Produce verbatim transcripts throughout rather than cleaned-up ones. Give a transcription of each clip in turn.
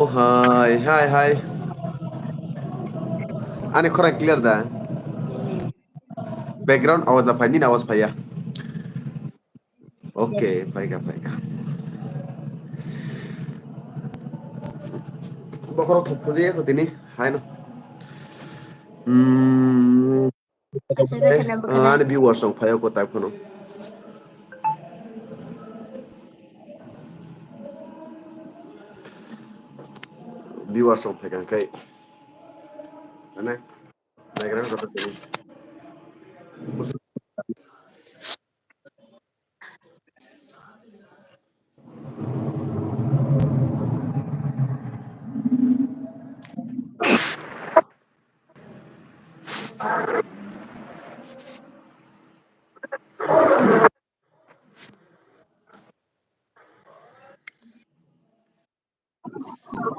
Oh, hi, hi, hi. Ani khorang clear da? Background awaz da phai, nini awaz phaiya. Okay, phaikha, phaikha. Bokhorok thok phudi ko tini, haino. Hmm. Ani viewers rok phai ko type kono. Viewers rok phai kang kai. Ane, naigra ko tini.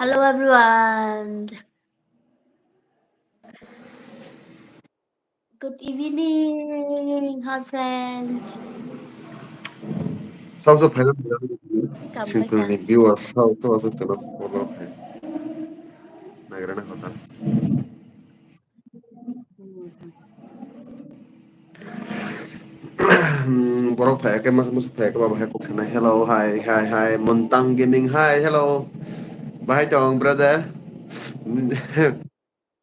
Hello everyone. Good evening, hi friends. Sao so final. Simple ni viewers sao so so kena follow hai. Nagra na kota. Hmm, borok phai ke mas mas phai ke baba hai kok sana. Hello, hi, hi, hi, Montang Gaming, hi, hello. Bahai tong, brother.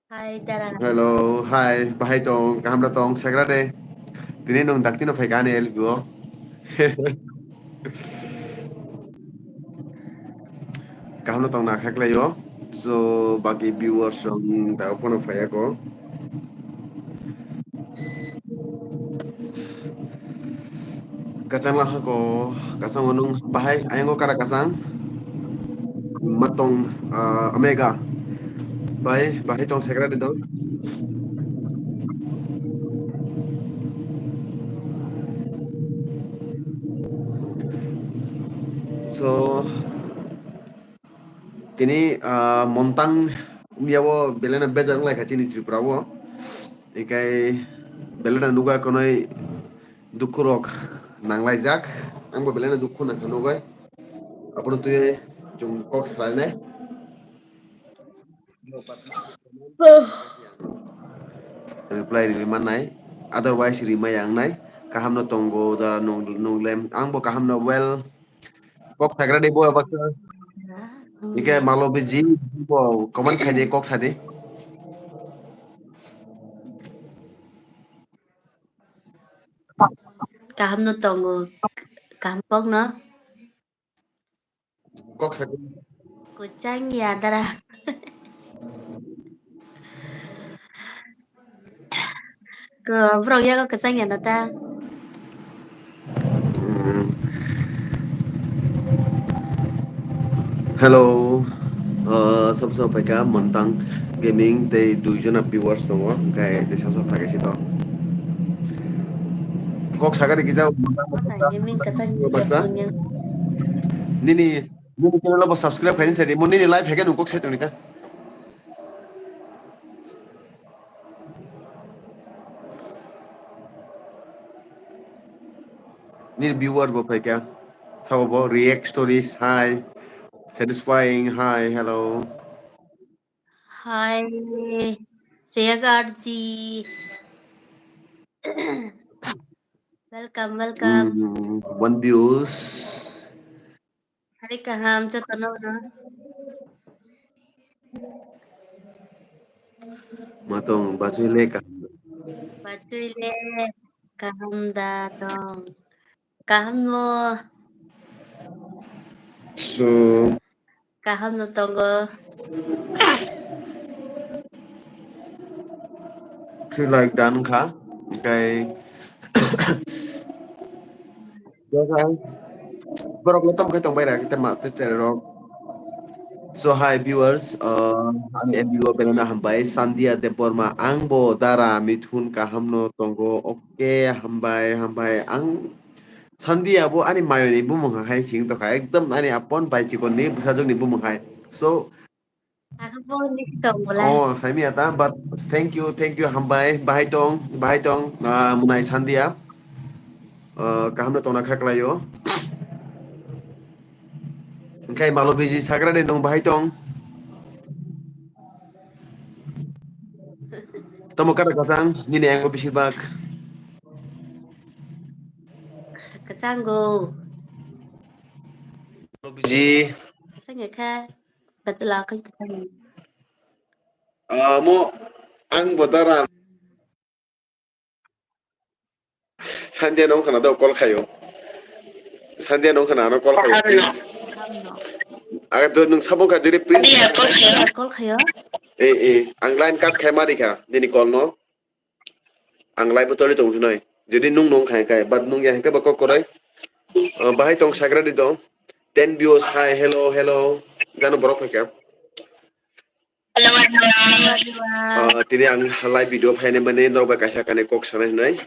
Hi, Dara. Hello, hi, bahai tong, kaham da tong, segra de. Tini nung dakti no phai kani el go. Kaham no tong na khaklai o. So, baki viewers rok, hmm, da phone phai ako. Kachang la hako, kachang o nung bahai, ayang o kara kachang. Matong, ah, Omega. Bai, bahai tong segra de dong. So, tini, ah, Montang wngya o belai no bejak wng lai kha chini Tripura o. Hinkhe belai no nugwi konwi dukhu rok nang laijak. Ang bo belai no dukhu nang kha nugwi. Abono twi chwng kok salainai. Reply riwi mannai. Otherwise rimaya wngnai. Kaham no tongo da nung, nung lem. Ang bo kaham no well. Kok sagra de bo baksa. Ike malo biji bo comment khai de kok sa de. Kaham no tongo. Kaham kok no. Kok sa de. Kuchang ya dara. Ko borok yago kwchang ya na ta. Mm. Hello. Uh, sab sab paika Montang Gaming tei dui jona viewers tongo, hwnkhe tei sab sab paika si to. Kok sakani kisa Montang Gaming kwchang baksa. Nini, nini channel bo subscribe khaini sadi, mo nini live hege nung kok sai tongni ta. Nini viewer bo phaikha. Sabo bo react stories, hi. Satisfying, hi, hello. Hi, React R G. Welcome, welcome. Mm, one views. Hari kaham jotono no. Matong bachoi le kaham. Bachoi le kaham da tong. Kaham no. So. Kaham no tongo. Three like done kha. Okay. Borok no tamo khe tong bai ra kita ma te tere rok. So hi viewers, uh, ani M B O belai no hambai Sandia Debbarma, ang bo Dara Mithun kaham no tongo. Okay, hambai, hambai. Ang Sandia bo ani mayoni bumung hai sing tokha, ekdom ani apon bai chikon ni bwsajwk ni bumung hai. So, Ako bo ni tong bolai. Oh, saimi ata, but thank you, thank you, hambai, bahai tong, bahai tong, ah, munai Sandia. Ah, kaham no tongna kha kwlaio. Engkai malo biji sagra de nung bahai tong. Tamo kada kasang, nini ang bisibak. Kasango. Biji. Kasang ya kha. Batla ka kasang. Amo ang botara. Sandia nong khana do call khayo. Sandia nong khana ano call khayo, please. Aga to nung sabong kha juri, please. Iya, call khayo. Call khayo. Eh, eh, ang line cut khai mari kha dini call no. Ang live toli tong hinoi. Jodi nung nong khai kai, but nung ya hingke ba kok korai. Ah, bahai tong sagra di tong. Ten views, hi, hello, hello. Jano borok phaikha. Hello, everyone. Ah, tini ang live video phainai mani norok bai kaisa kanai kok sanai hinai.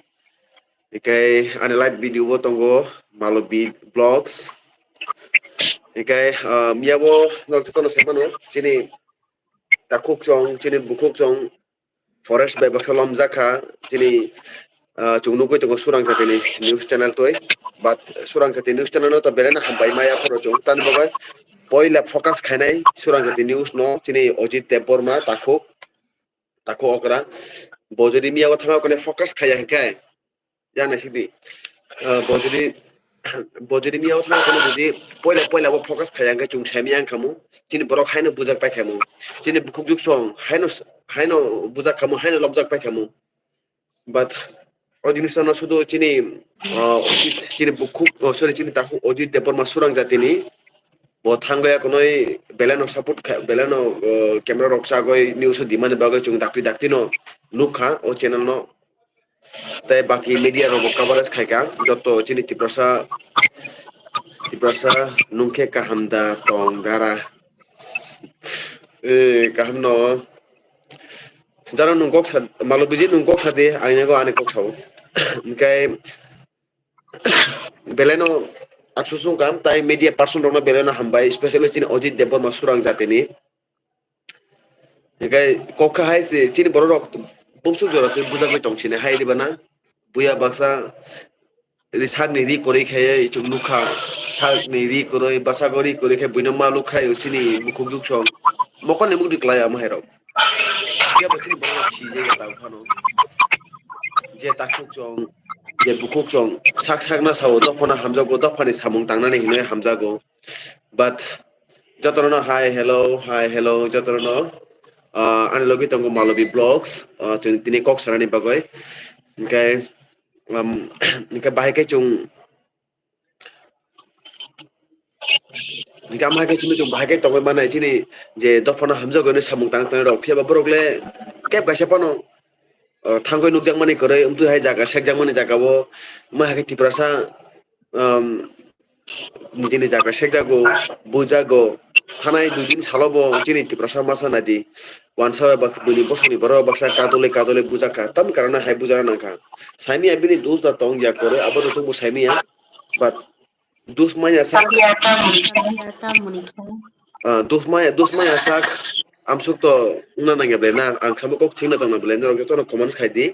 Ikai ani live video bo tongo Malobi Vlogs. Ikai, ah, miyabo norok jotono sai mano, chini takhuk chong, chini bukhuk chong, forest bai baksa lomjak kha, chini, ah, chwng nugwi tongo Surang Jatini news channel toi. But Surang Jatini news channel no to belai no hambai maya phoro chwng. Tani bagwi poila focus khainai Surang Jatini news no chini Ojit Debbarma takhuk, takhuk okra. Bo jodi miya o thangma kone focus khaiya hinkhe, yang naisidi. Ah, bo jodi, bo jodi miya o thangma kone jodi poila, poila bo focus khaiya hinkhe chwng saimaya wngkhamu. Chini borok haino bujak paikhamu. Chini bukhuk juk song haino, haino bujak khamu, haino lobjak paikhamu. But o jinisno sudu chini, ah, Ojit, chini bukhuk, oh, sorry, chini takhuk Ojit Debbarma Surang Jatini. Bo thangwi akonoi belai no support kha, belai no, oh, camera rok chagwi news o dimani bagwi chwng dakti dakti no nukha o channel no. Tei baki media rok bo coverage khaikha, joto chini Tiprasa, Tiprasa nungkhe kaham da tong gara. Eh, kaham no. Jara nung kok sa, Malo Bijit nung kok sa de, ang yago ani kok sao. Hingkai belai no afsus wngkha, tai media person rokno belai no hambai, especially chini Ojit Debbarma Surang Jatini. Hingkai kok kha hai se, chini borok rok bumsuk jora twi bujagwi tong sini hai diba na? Buya baksa ri sakni ri kwrwi khe chwng nukha, sakni ri kwrwi, bwsako ri kwrwi khe buino ma luk khai chini bukhuk juk song. Mokol ni mukti kwlai ama hai rok. Phiya bo chini borok rok si je ya tang phano. Je takhuk chong, je bukhuk chong, sak sak na sao, dophano hamjago, dophani samung tangnani hinwi hamjago. But jotono no hi, hello, hi, hello, jotono no, ah, ani logi tongo Malobi Vlogs, ah, chwng tini kok sanani bagwi. Hingkai, um, hingkai bahai khe chwng, hingkai ama hai khe chini chwng bahai khe tongwi manai chini je dophano hamjago hinwi samung tang tongnai rok. Phiya ba borok le keb kaisa phano, ah, thangwi nukjakmani kwrwi, wngtwi hai jaga sekjakmani jaga o, ma hai khe Tiprasa, um, nijini jaga sekjago, bujago, thanai dui din salo bo chini Tiprasa masa nadi, wansa bai bak-, buini bosongni borok baksa kadole kadole bujakha, tam karana hai bujana nangkha. Saimia bini dus da tong ya kore, abo rok bo saimia, but dus maya sak, ah, dus maya, dus maya sak, amsuk to wngna nangya ble na, ang samo kok thikna tongna ble, norok jotono comments khai di.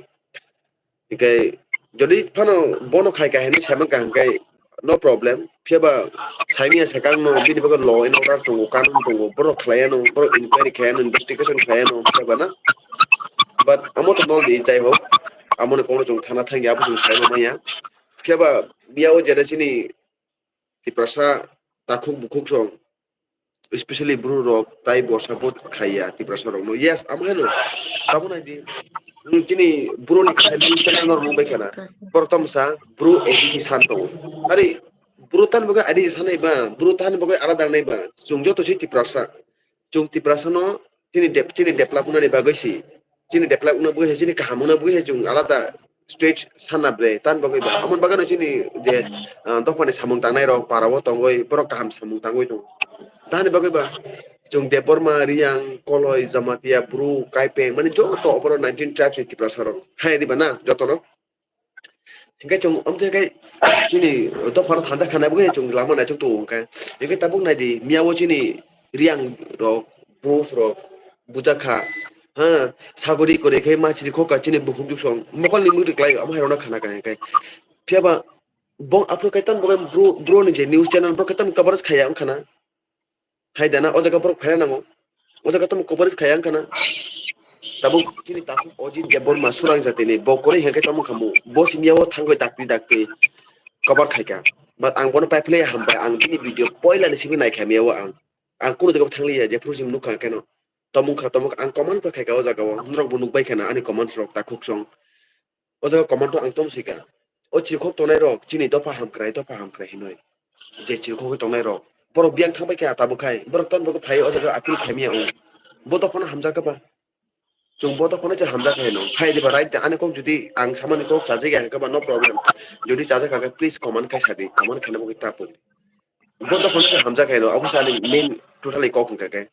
Hingke jodi phano bono khai kahini saiman kaham khe no problem. Phiya ba saimia sakang no bini bagwi law and order tongo, kanun tongo, borok khlaiya no, borok inquiry khlaiya no, investigation khlaiya no, phiya ba na. But amo to nol di, jai hok, amo ni kokno chwng thana thangya, abo chwng sai maya. Phiya ba biya o jera chini Tiprasa takhuk bukhuk song, especially bru rok tai bo support khaiya Tiprasa rok no. Yes, amo haino. Tamo nai di, chini bru ni kisa news channel no rung bai kana. Borok tamo sa bru A D C san tongo. Ari bru tan bagwi A D C sanai ba, bru tan bagwi alada nai ba. Chwng joto si Tiprasa. Chwng Tiprasa no chini dep-, chini develop wngnani bagwi si, chini develop wngna bagwi si, chini kaham wngna bagwi si chwng alada state sanna bre, tan bagwi ba. Amoni bagwi no chini je, ah, dophani samung tangnai rok para o tongwi, borok kaham samung tangwi tongo. Tani bagwi ba chwng Debbarma, Riyang, Koloi, Jamatia, Bru, Kaipeng, mani joto oborok nineteen tribes ni Tiprasa rok. Hai di ba na joto no? Hingke chwng, omo khe chini dophano thansa khana bagwi chwng lama naithok tongo hwnkhe. Hingke tabuk nai di, miya o chini Riyang rok, Bus rok, bujak kha, ha, sagori kwrwi khe ma chiri khokha chini bukhuk juk song, mokol ni mukti kwlai, omo hai rok no khana kha hingke. Phiya ba, bong aphuru khe tamo bagwi bro, bro ni je news channel, bro khe tamo coverage khaiya wngkha na. Hai dana, o jaga borok phaina nango. O jaga tamo coverage khaiya wngkha na. Tabuk chini takhuk Ojit Debbarma Surang jatini bo kwrwi hinkhe tamo khamu. Bo simiya o thangwi dakti dakti kobar khaika. But ang bono paiphlai hambai, ang bini video poila ni simi naikha miya o ang. Ang kunu jaga thangliya, jephru simi nukha keno. Tomung kha, tomung kha, ang comment bo khaika o jaga o. Norok bo nukbai khana ani comment rok takhuk song. O jaga comment o ang tong sika. O chirikhok tongnai rok, chini dopha hamkrai, dopha hamkrai hinoi. Je chirikhok tongnai rok. Borok biyang thangbai kha tabuk khai. Borok ton bo phai o jaga appeal khaimiya o. Bo dophano hamjakha ba. Chwng bo dophano je hamjakha hino. Phai diba right ani kok jodi ang samani kok chajak ya hwnkhe ba no problem. Jodi chajak kha khe please comment khai sadi. Comment khaina bagwi tapu. Bo dophano je hamjakha hino. Abo se ani main totally kok hwnkha khe.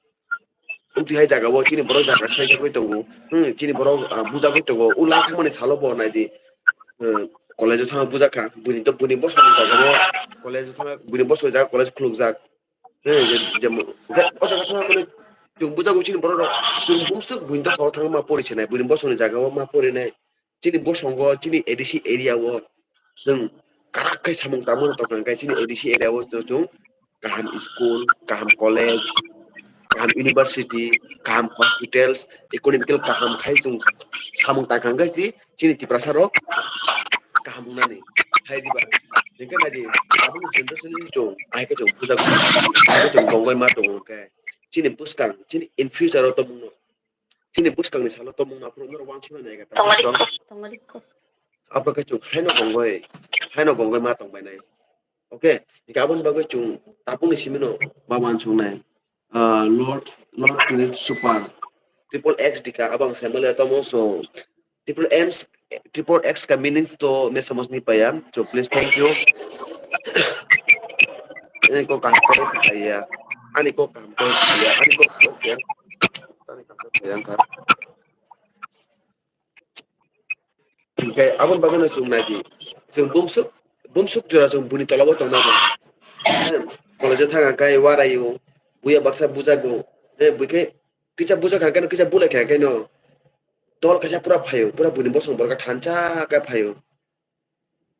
Amtwi hai jaga o chini borok jaga sai jagwi tongo. Hmm, chini borok, ah, bujagwi tongo. O lang thangmani salo bo naidi. Hmm, college o thangma bujakha. Buini to buini bosongni jaga o college o thangma buini bosongni jaga college khulukjak. Hmm, je, je, je, o jaga thangma khe chwng bujago chini borok rok. Chwng bumswk buini dophao thangma pori sinai. Buini bosongni jaga o ma porinai. Chini bosongo, chini A D C area o chwng karak khai samung tangmani tongkha hwnkhe chini A D C area o chwng kaham school, kaham college, kaham university, kaham hospitals, economical kaham khai chwng samung tangkha hwnkhe chi, chini Tiprasa rok kaham wngnani. Hai diba? Hwnkhe nai di, aboni generation ni chwng, ahai khe chwng bujak, ahai khe chwng tongwi ma tongo hwnkhe chini bwskang, chini in future o tongmung no. Chini bwskangni salo tongmung aphuru norok uansuknai nai kha. Tongo ri kho. Tongo ri kho. Aphuru khe chwng haino gongoi, haino gongoi ma tongbainai. Okay, hingkhe aboni bagwi chwng tabukni simino ma uansuknai. Ah, Lord, Lord Prince Super. Triple X dika abang family tomo so. Triple X, triple X ka meanings to me samajh nahi paya. So please, thank you. Ani kok kaham khe phaiya. Ani kok kaham khe phaiya. Ani kok, okay. Ani kok kaham khe phaiya wngkha. Hingkhe aboni bagwino chwng naidi. Chwng bumswk, bumswk jora chwng buini tolabo tongnago. College o thang khe waraio. Buya baksa bujago. Je buikhe kisa bujak kha khe no, kisa bulai kha khe no. Dol kaisa pura phaio. Pura buini bosong borok thansa khe phaio.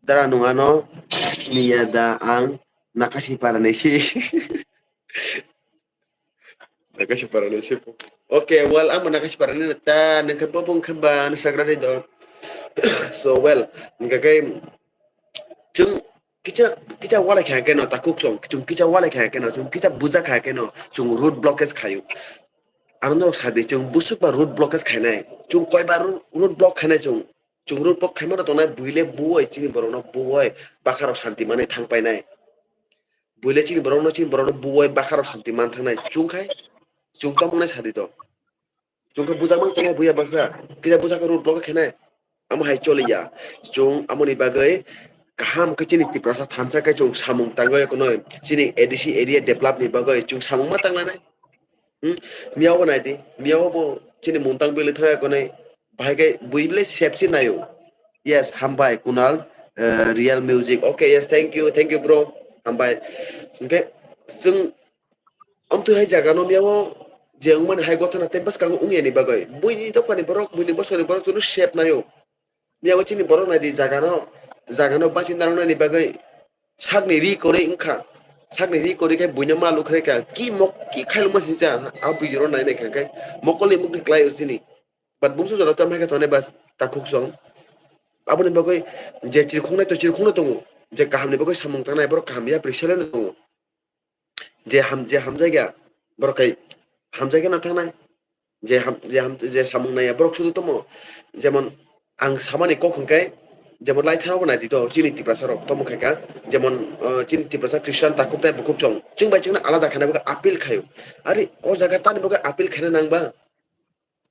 Dara nung ano siniya da ang Nakasi parani si. Nakasi parani si. Okay, well, ang Nakasi parani ta nang khe bobong khe ba ni sagra ri do. So, well, nang khe chwng kisa, kisa walai kha khe no takhuk song, chwng kisa walai kha khe no, chwng kisa buja kha khe no, chwng road blockage khaio. Ano norok sadi chwng busuk ba road blockage khainai. Chwng koi ba ro-, road block khainai chwng. Chwng road block khaimano tongnai buile buoi chini borokno buoi bakharok santi manwi thang painai. Buile chini borokno, chini borokno buoi bakharok santi man thangnai. Chwng khai, chwng tongmani sadi to. Chwng khe bujak man tongnai buya baksa. Kisa bujak khe road block khainai. Amo hai choliya. Chwng amoni bagwi kaham khe chini Tiprasa thansa khe chwng samung tangwi khwnwi. Chini A D C area develop ni bagwi chwng samung ma tanglanai. Hmm? Miyawo naidi, miyawo bo chini muntang bili thangya konai, bahai khe bui bile sepsi nayo. Yes, hambai Kunal, uh, Real Music. Okay, yes, thank you, thank you, bro. Hambai. Hingkhe chwng amtwi hai jaga no miyawo je wngmani hai gothana tei bwskango wngya ni bagwi. Buini dophani borok, buini bosongni borok chwngno sep nayo. Miyawo chini borok naidi jagano, jagano bachin narwknani bagwi sakni ri kwrwi wngkha. Sakni ri kwrwi khe buino ma lukhrikha. Ki mok, ki khailokma singcha, a video ro nai nai kha khe mokolni mukti kwlaio chini. But bumsu jora tamo hai khe tongnai bas takhuk song. Aboni bagwi je chirikhoknai to chirikhokno tongo, je kahamni bagwi samung tangnai borok kaham yapri seleno tongo. Je ham-, je hamjakya, borok kai hamjakya na thangnai. Je ham-, je ham-, je samung naiya, borok sudu tomo. Jemon ang samani kok hwnkhe, jemon lai thano bo naidi to, chini Tiprasa rok tomo khaika. Jemon, uh, chini Tiprasa Christian takhuk tai bukhuk chong. Chwng bai chwngno alada khaina bagwi appeal khaio. Ari o jaga tani bagwi appeal khaina nang ba?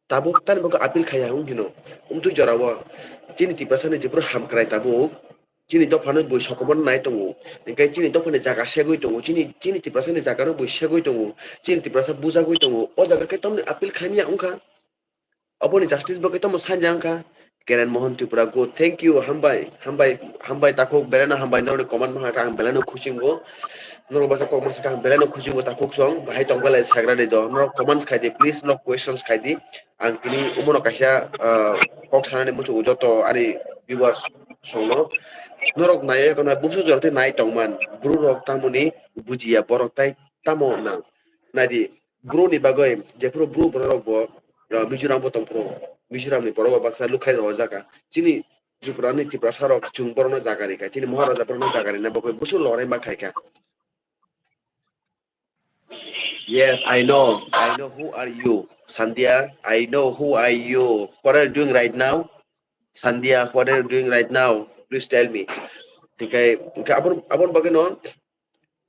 Tabuk tani bagwi appeal khaiya wng hino. Umtwi jorao chini Tiprasani jephuru hamkrai tabuk chini dophano bui sokomorno nai tongo. Hingkhe chini dophani jaga segwi tongo. Chini, chini Tiprasani jagano bui segwi tongo. Chini Tiprasa bujagwi tongo. O jaga khe tamni appeal khaimya wngkha. Oboni justice bo khe tamo sanja wngkha. Keren Mohan Tripura, good. Thank you. Hambai, hambai, hambai takhuk, belai no hambai norokni comment maha khe ang belai no khusi wngo. Norok basa kok masa khe ang belai no khusi wngo takhuk song. Bahai tong belai sagra de do. Norok comments khai di, please, norok questions khai di. Ang tini omono kaisa, ah, kok sanani muchungo joto ani viewers songno. Norok nai, kono bumsu jora tei nai tongman. Bru rok tamoni bujiya, borok tai tamo nang. Nai di, bru ni bagwi, jephuru bru borok bo, Mizoram bo tong phuru, Mizoram ni borok bo baksa lukhai rw jaga. Chini Tripura ni Tiprasa rok chwng borok no jaga rikha, chini Maharaja borok no jaga rina bagwi busu lorai ma khaikha. Yes, I know. I know who are you, Sandhya. I know who are you. What are you doing right now? Sandhya, what are you doing right now? Please tell me. Tikai, tikai abon, abon bagwi no.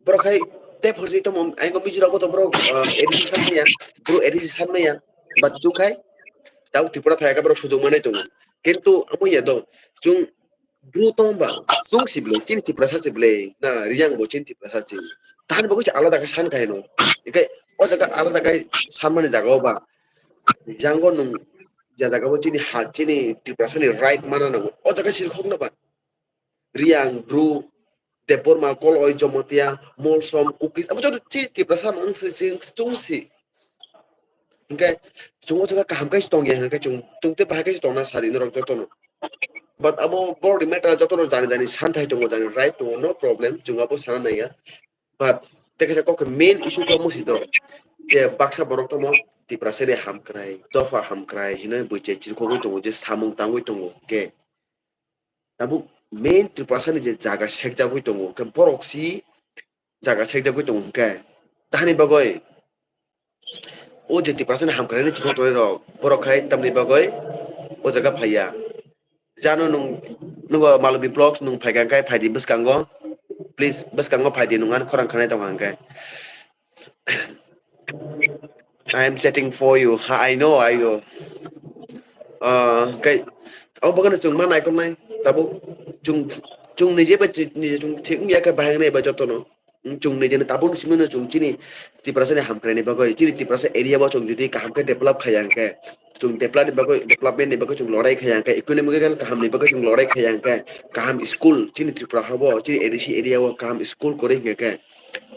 Borok khai tep horsi tomo, ang ko Mizoram to borok, uh, A D C san maya, bro A D C san maya. But chwng khai, tau Tripura phai ka borok sujung manai tongo. Kintu amo ya do, chwng bru tong ba, chwng si ble, chini Tiprasa si ble, na Riyang bo chini Tiprasa si. Tani bagwi alada khe san khai no. Ikai o jaga alada khe san mani jaga o ba. Yango nung ja jaga bo chini ha, chini Tiprasa ni right mana nango. O jaga sil khok na ba. Riyang, bru, Debbarma, Koloi, Jamatia, Molsom, Kukis, abo joto chini Tiprasa mang si, chwng si. Hingke chwng o jaga kaham khe tong ya, hingke chwng tungte bahai khe tongna sadi norok jotono. But abo body matter jotono jani jani san thai tongo, jani right tongo, no problem, chwng abo sana naiya. But tei kaisa kok main issue khe musi do, je baksa borok tongmo Tiprasa ni hamkrai, dopha hamkrai hinui buiche chirkhogwi tongo, je samung tangwi tongo, hingke tabuk main Tiprasa ni je jaga sekjagwi tongo, hingke borok si jaga sekjagwi tongo, hingke tahani bagwi o je Tiprasa ni hamkrai ni chuknokrok borok khai tamni bagwi o jaga phaiya. Jano nung, nungo Malvi Vlogs nung phaikha hingke phaidi bwskango, please bwskango phaidi nung ani khorang khanai tongo hingke. I am chatting for you. Ha, I know, I know. Ah, kai, abo bagano chwng ma naikolnai, tabuk chwng, chwng nije ba chi-, nije chwng thik wngya khe bahai wngnai ba jotono. Chwng nijeni tabuk simi no chwng chini Tiprasa ni hamkrai ni bagwi, chini Tiprasa area bo chwng jodi kaham khe develop khaiya hwnkhe, chwng develop ni bagwi, development ni bagwi chwng lorai khaiya hwnkhe, economic khe kaham ni bagwi chwng lorai khaiya hwnkhe, kaham school chini Tripura habo, chini A D C area o kaham school kwrwi hwnkhe,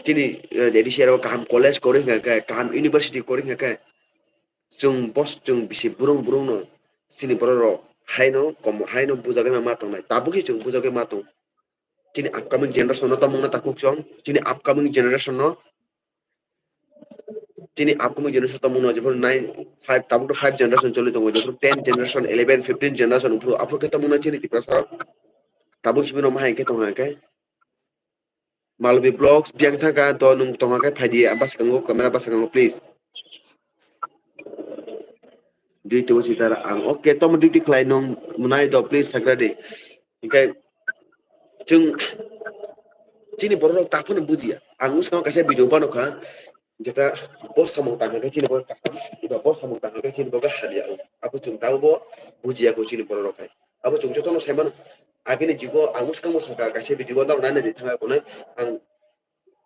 chini, eh, A D C area o kaham college kwrwi hwnkhe, kaham university kwrwi hwnkhe, chwng bos-, chwng bisi burung burung no chini borok rok haino kom haino bujagwi ma tongnai, tabuk khe chwng bujagwi ma tong. Chini upcoming generation no tongmung no takhuk chwng, chini upcoming generation no, chini upcoming generation tongmung no jephuru nine, five, tabuk to five generation choli tongo, jephuru ten generation, eleven, fifteen generation, aphuru, aphuru khe tongmung no chini Tiprasa rok. Tabuk simi no ma hai khe tong hai khe. Malvi Vlogs, biyang thangka to nwng tongha khe phaidi, ah, bwskango, camera bwskango, please. Duty o sitar ang, okay, tomo duty khlai nwng mwnai do, please, sagra di. Hingke chwng chini borok rok taphano bujiya. Ang bwskango kaisa video phano kha, jeta bo samung tangkha khe chini bo kaham, eba bo samung tangkha khe chini bo hamya. Abo chwng tabuk bo bujiya kho chini borok rok hai. Abo chwng jotono sai mano. Agini jugo ang bwskango sakha kaisa video bo nang nani di thangkha konai ang,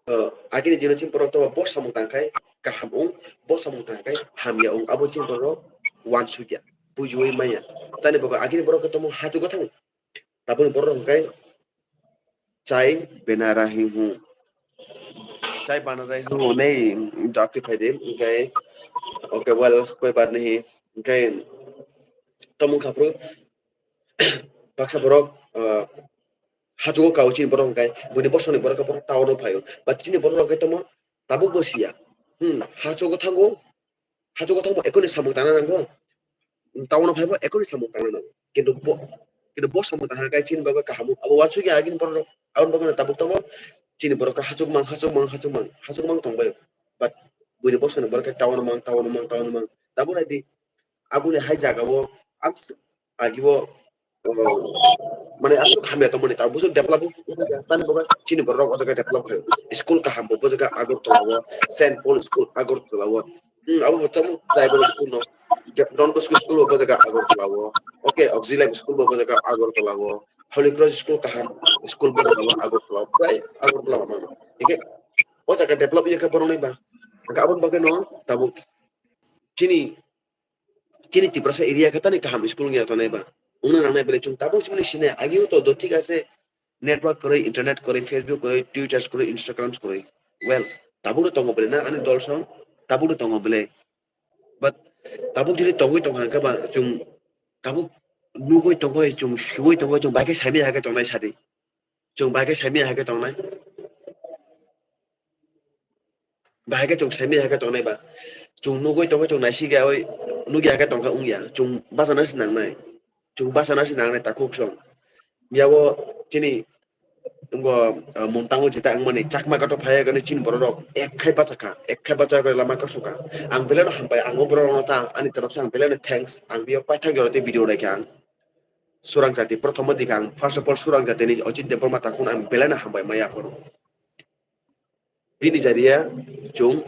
uh, agini jino chini borok to bo samung tangkhai kaham wng, bo samung tangkhai hamya wng, abo chini borok wansukya, bujiwi manya. Tani bo agini borok to mo haju gotang, taboni borok hwnkhe chai benara hi hu. Chai banara hi hu nei, dakti phai de, hwnkhe, okay, well, koi baat nahi, hwnkhe, tomung khapru, baksa borok, uh, hachugo kao chini borok hwnkhe, buini bosongni borok khe borok town o phaio. But chini borok rok khe tamo tabuk bo siya. Hmm, hachugo thango, hachugo thango ekoni samung tangna nango. Town o phaibo ekoni samung tangna nango. Kintu bo, kintu bo samung tangkha khe chini bagwi kaham. Abo wansukya agini borok rok. Aboni bagwi tabuk tamo chini borok khe hachuk mang, hachuk mang, hachuk mang, hachuk mang tongbai. But buini bosongni borok khe town o mang, town o mang, town o mang. Tabuk naidi, aboni hai jaga o ang s-, agibo, uh, mane aswk hamya tongmani, tabuk buso develop wngkha, tani bagwi chini borok o jaga develop khaio. School kaham bo bo jaga Agartala o, Saint Paul School Agartala o. Hmm, abo bo tamo tribal school no. Don Bosco School bo bo jaga Agartala o. Okay, Auxiliary School bo bo jaga Agartala o. Holy Cross School kaham school bo jaga o Agartala o. Prai Agartala o mano. Hingke o jaga develop wngkha borokni ba. Hingke aboni bagwi no tabuk chini chini Tiprasa area khe tani kaham school wngya tongnai ba. Wngna nangnai belai chwng tabuk simi sinai, agio to do thik ase, network kwrwi, internet kwrwi, Facebook kwrwi, Twitter kwrwi, Instagram kwrwi. Well, tabuk no tongo belai na ani dol song, tabuk no tongo belai. But tabuk jodi tongwi tongkha hwnkhe ba chwng tabuk nugwi tongwi, chwng suwi tongwi, chwng bai khe saimaya hai khe tongnai sadi. Chwng bai khe saimaya hai khe tongnai. Bahai khe chwng saimaya hai khe tongnai ba. Chwng nugwi tongwi chwng naisingya oi nukya khe tongkha wngya, chwng bachana se nangnai, chwng bachana se nangnai takhuk song. Yabo chini wngbo, ah, mung tango jeta wngmani chakma kato phaiya gani chini borok rok ek khai bachakha, ek khai bachakha lama kasukha. Ang belai no hambai, ang o borok rokno ta ani torop se ang belai no thanks, ang biyo paithak jora tei video naikha ang. Surang jati prothom dikha ang, first of all, Surang jati ni Ajit Debbarma takhuk no ang belai no hambai maya phuru. Bini jariya chwng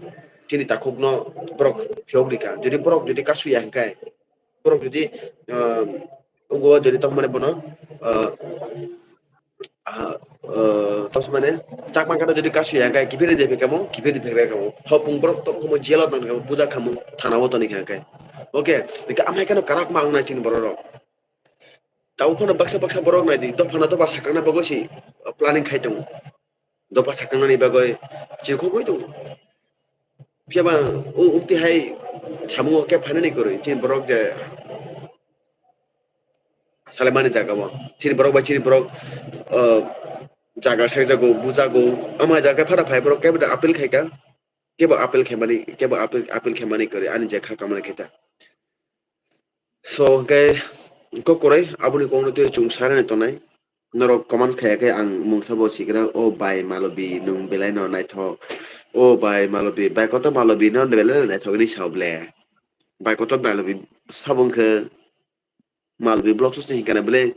chini takhukno borok phiyok rikha. Jodi borok jodi kasuya hwnkhe, borok jodi, ah, wngbo jodi tongmani bono, ah, ah, ah, tongmani chakma kano jodi kasuya hwnkhe kiphilwi de phekamo, kiphilwi phekre kamo. Hopung borok tongkha mo, jelo tongkha mo, puja kamo, thana o tongkha hwnkhe. Okay, hwnkhe amai kano karak ma wngnai chini borok rok. Tabuk phano baksa baksa borok nai di, dophano dopha sakangna bagwi se planning khai tongo. Dopha sakangna ni bagwi chirikhogwi tongo. Phiya ba o umti hai samung o khe phainani kwrwi, chini borok je salemani jaga o, chini borok bai chini borok, ah, jaga sekjago, bujago, ama jaga phano phai borok kebo da appeal khaika, kebo appeal khaimani, kebo appeal, appeal khaimani kwrwi ani je kha kamani khaita. So, hwnkhe kok kwrwi aboni kokno twi chwng sarani tonai. Norok comment khaya khe ang mungsa bo sikra, "O bai Malobi, nwng belai no naithok." O bai Malobi, bai koto Malobi no belai no naithok hinwi sao ble. Bai koto Malobi sabo wngkhe Malobi vlogs se hinkha na ble.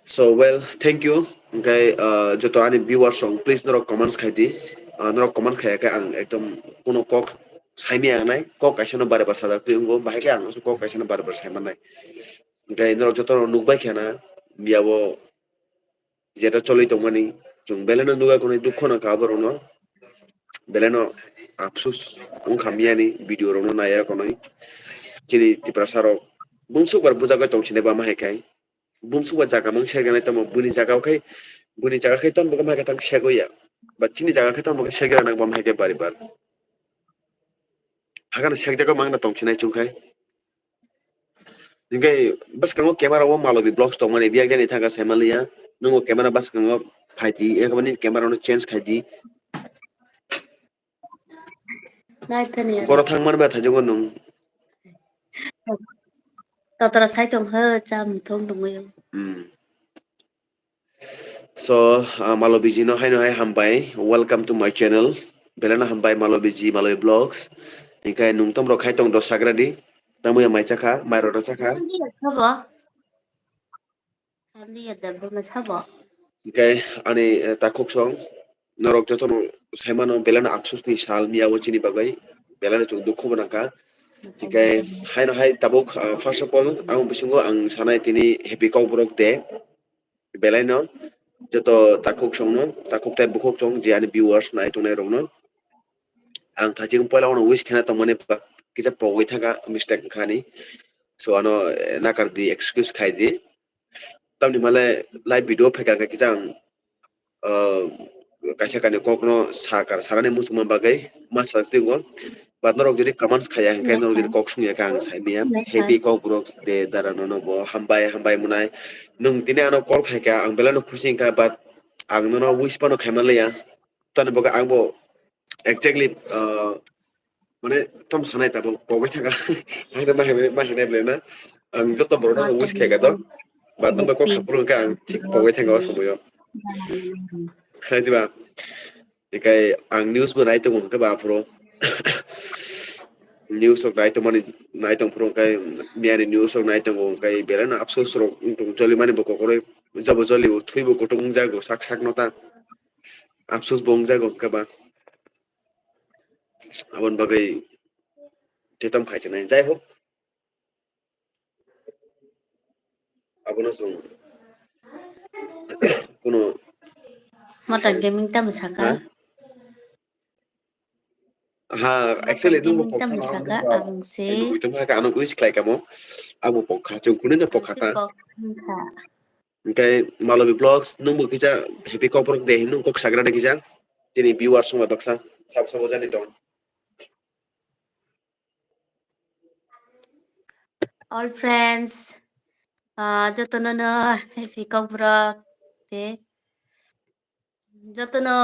So, well, thank you. Hwnkhe, ah, joto ani viewers rok, please norok comments khai di. Ah, norok comment khaya khe ang ekdom kuno kok saimaya nai, kok kaisa no bare bare sajak twi wngo, bahai khe ang kok kaisa no bare bare saimannai. Hwnkhe norok joto no nukbai khe na, biyabo jeta choli tongmani, chwng belai no nugwi konwi dukho nangkha borokno, belai no apsus wngkha miyani video rokno naiya konwi. Chini Tiprasa rok bumsuk bar bujagwi tongsinai bama hai khai, bumsuk bar jaga mang segranai tamo, buini jaga khai, buini jaga khai tamo khe tang segwi ya, ba chini jaga khai tamo khe segra nang bama hai khai bari bar. Hakhe no sekjagwi mangna tongsinai chwng khai. Hingke bwskango camera o Malobi vlogs tongmani, biyang jani thangkha saimanliya. Nungo camera bwskango phaidi, ekmani camera no change khaidi. Naithani ya. Boro thangmani ba thaijakgo nung. Totora sai tong ho, cham thong tongwi. Hmm. So, ah, Malobiji no haino hai hambai. Welcome to my channel. Belai no hambai Malobiji, Malobi Vlogs. Hingke nung tom rok khai tong dos sagra di. Tamo ya mai chakha, mai rok chakha. Sabo. Sandi ya dabba ma sabo. Hingke ani, eh, takhuk song. Norok joto no saimano belai no apsus ni sal miya o chini bagwi. Belai no chwng dukhu bo nangkha. Hingke haino hai tabuk, ah, first of all, ang bisingo ang sanai tini Happy Kokborok Day. Belai no joto takhuk song no, takhuk tei bukhuk song je ani viewers nai tongnai rok no. Ang thaching poila uno wish khena tongmani ba kisa pogwi thangkha mistake wngkha ni. So ano, eh, nakar di, excuse khai di. Tamni male live video phaikha khe kisa ang, ah, kaisa kainwi kokno sakar, sanani muchungma bagwi ma sajak tongo. But norok jodi comments khaya hwnkhe, norok jodi kok sungya khe ang saimaya, Happy Kokborok Day dara nono bo hambai, hambai mwnai. Nwng tini ano call khaikha, ang belai no khusi wngkha, but ang nono wish phano khaimanliya. Tamni bagwi ang bo exactly, ah, mane tom sanai tabuk pogwi thangkha. Ang ma hinai, ma hinai belai na. Ang joto borok no wish khaikha to. But nwng kok saphuru hwnkhe ang thik pogwi thangkha o somoyo. Hai diba? Ikai ang news bo nai tongo hwnkhe ba aphuru. News rok nai tongmani, nai tong phuru hwnkhe miyani news rok nai tongo hwnkhe belai no apsos rok wng tong jolimani bo kokroi. Jabo joli bo thwi bo kutung wngjago sak sak no ta. Apsos bo wngjago hwnkhe ba. Aboni bagwi tetom khai chinai. Jai hok. Abono chwng kuno Mata gaming tamo saka. Ha? Ha, actually, nungbo gaming tamo saka, ang se. Nugwi tongkha khe ano wish khlai kamo. Abo pokha, chwng kunui no pokha ta. Pokha. Hingke Malobi Vlogs, nungbo kisa Happy Kokborok Day hinwi kok sagra de kisa. Chini viewers rok bai baksa, sabo sabo jani tong. All friends, ah, jotono no Happy Kokborok Day. Jotono,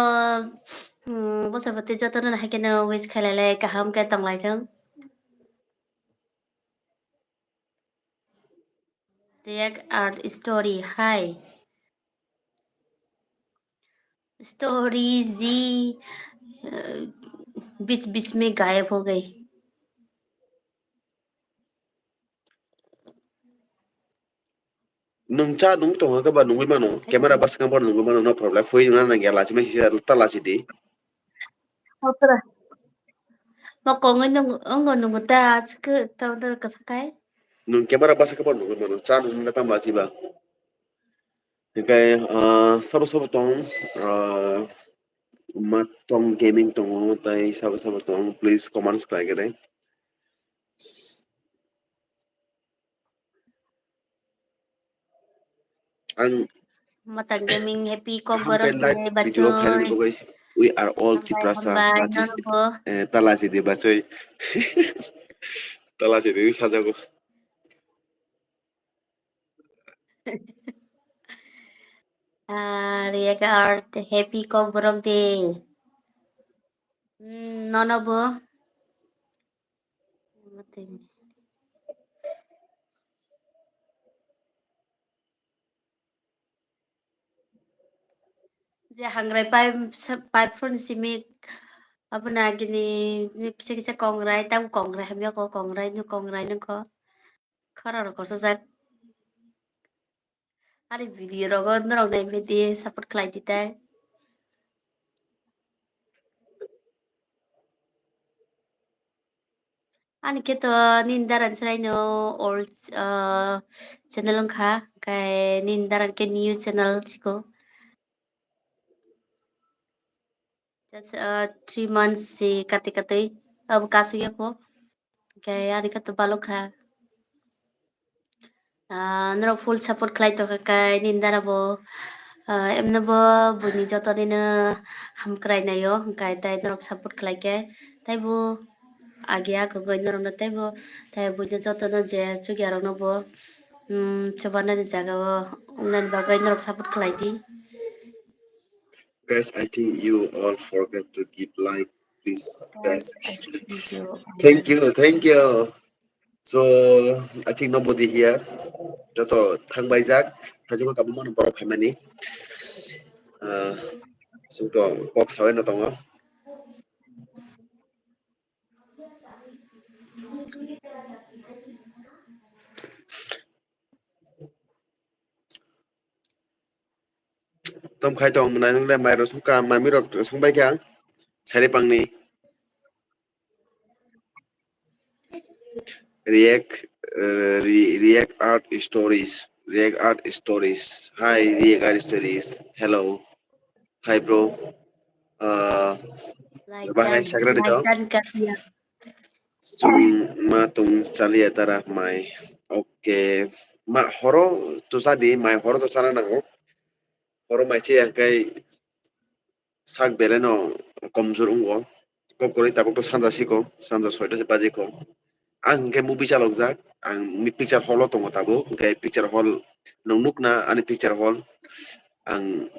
mm, bwsa bwtwi jotono no haikhe no wish khailai lai, kaham khe tong lai thung. React art story, hi. Story ji, uh, बीच बीच में गायब हो गई. Nwng cha nung tongo khe ba nungwi mano, camera bwskang bo nungwi mano, no problem. Hui nang nang ya, lachima hisa ta lachi di. Otra. Mo kongwi nung, ongo nungo ta, achkhe ta, ta kasakai. Nwng camera bwskang bo nungwi mano, cha nung na tam lachi ba. Hinkhe, ah, sabo sabo tong, ah, ma tong gaming tongo, tai sabo sabo tong, please comments khlai khe dai. Ang Matang Gaming, happy kok hampai borok live de video khaina bachoi. Bagwi, we are all Hambai, Tiprasa, hambai, lachi, nono bo. Eh, ta lachi de bachoi. Ta lachi de sajago. Ah, React art, happy kok borok de. Hmm, nono bo. Je hangrai pai, pai phone simi, aboni agini kisa kisa kongrai, tabo kongrai hamya ko, kongrai no, kongrai no ko. Khorang rok kochajak. Ani video rogo norok naiwi di support khlai di tai. Ani khe to nini dara chwraino old, ah, channel wngkha, hwnkhe nini dara khe new channel chiko. Just, ah, three months si kati kati abo kasugya ko. Hwnkhe ani khe to balok kha. Ah, norok full support khlai tongkha khe nini dara bo, ah, emno bo buini joto nino hamkrai naio, hwnkhe tai norok support khlai khe taibo agi akhogwi norokno teibo tai buini jotono je chukya rokno bo, um, chubanani jagao wngnani bagwi norok support khlai di. Guys, I think you all forget to give like, please, guys. Thank you, thank you. So, I think nobody here. Joto thangbaijak, thajima kabuma no borok phaimani. Ah, sungto kok sawi no tongo. Tom khai tong mwnai nung le mai rok sung ka, mai mi rok sung bai kha. Sari pangni. React, uh, re-, React art stories. React art stories. Hi, React art stories. Hello. Hi, bro. Uh, Like bahai dan, sagra like dito. Dan ka dia. Sung ma tung chalia tara mai. Okay. Ma horo to sadi, mai horo to sana nango. Horo mai che yang kai sak belai no komjor wngo. Kok kwrwi tabuk to sanja siko, sanja soita se baji ko. Ang hwnkhe movie chalokjak, ang mi picture hall o tongo tabuk, hwnkhe picture hall nwng nukna ani picture hall. Ang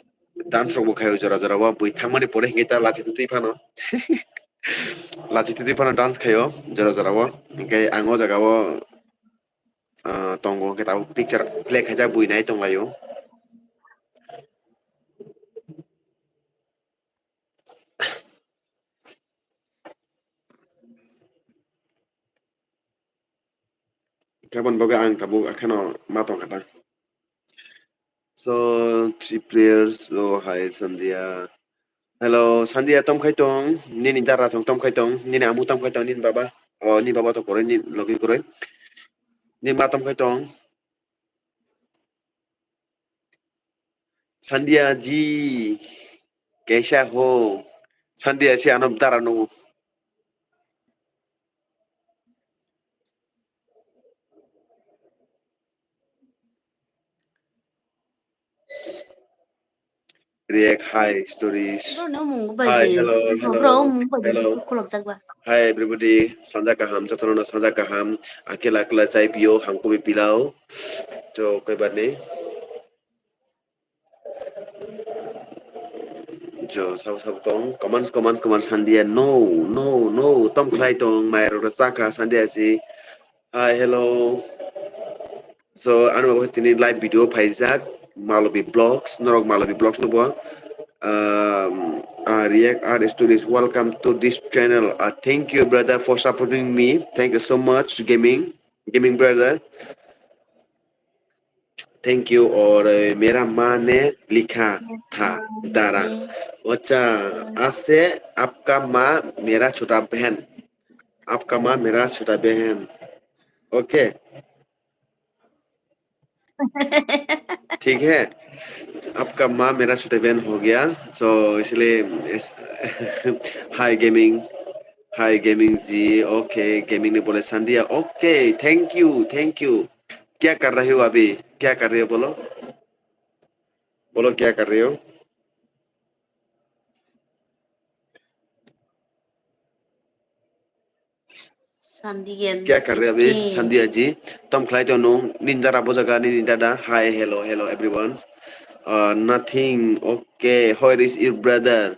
dance rokbo khaio jora jora o, bui thangmani pore hwnkhe ta lachi twtwi phano. Lachi twtwi phano dance khaio jora jora o, hwnkhe ang o jaga o, ah, tongo, hwnkhe tabuk picture play khaijak bui nai tonglaio. Kabon bagwi ang tabuk akheno ma tongkha ta. So, three players, oh, hi, Sandhya. Hello, Sandhya, tom khai tong, nini dara tong, tom khai tong, nini amu tom khai tong, nini baba, oh, nini baba to koroi, nini logi koroi, nini ma tom khai tong. Sandhya ji, kaisa ho? Sandhya si ano dara no. React, hi, stories. Bro, no mung bai Hi, di. Hello, Bro, hello, bro, mung bai di. Hello. Kulok jak ba. Hi, everybody. Sanja kaham, jotono sanja kaham. Akela akela chai pio, hamkubi pilao. To, kaibar ni. Jo, sabo sabo tong. Comments, comments, comments, Sandhya. No, no, no. Tom khlai tong. Mai rok chakha, Sandhya si. Hi, hello. So, ano bo tini live video phaijak, Malobi Vlogs, norok Malobi Vlogs no bo, um, uh, React Art Studios, welcome to this channel. Uh, thank you, brother, for supporting me. Thank you so much, gaming, gaming brother. Thank you. और मेरा माँ ने लिखा था दारा। अच्छा, आज से आपका माँ मेरा छोटा बहन, आपका माँ मेरा छोटा बहन। ओके। ठीक है, आपका माँ मेरा छोटा बहन हो गया, तो इसलिए इस, hi gaming, hi gaming ji. Okay, gaming ने बोले Sandhya. Okay, thank you, thank you. क्या कर रहे हो अभी? क्या कर रहे हो बोलो? बोलो क्या कर रहे हो? Sandiyan क्या कर रहे अभी? Sandiya जी, tom khlai tong nung, nini dara bo jaga, nini dada. Hi, hello, hello everyone. Uh, nothing. Okay, where is your brother?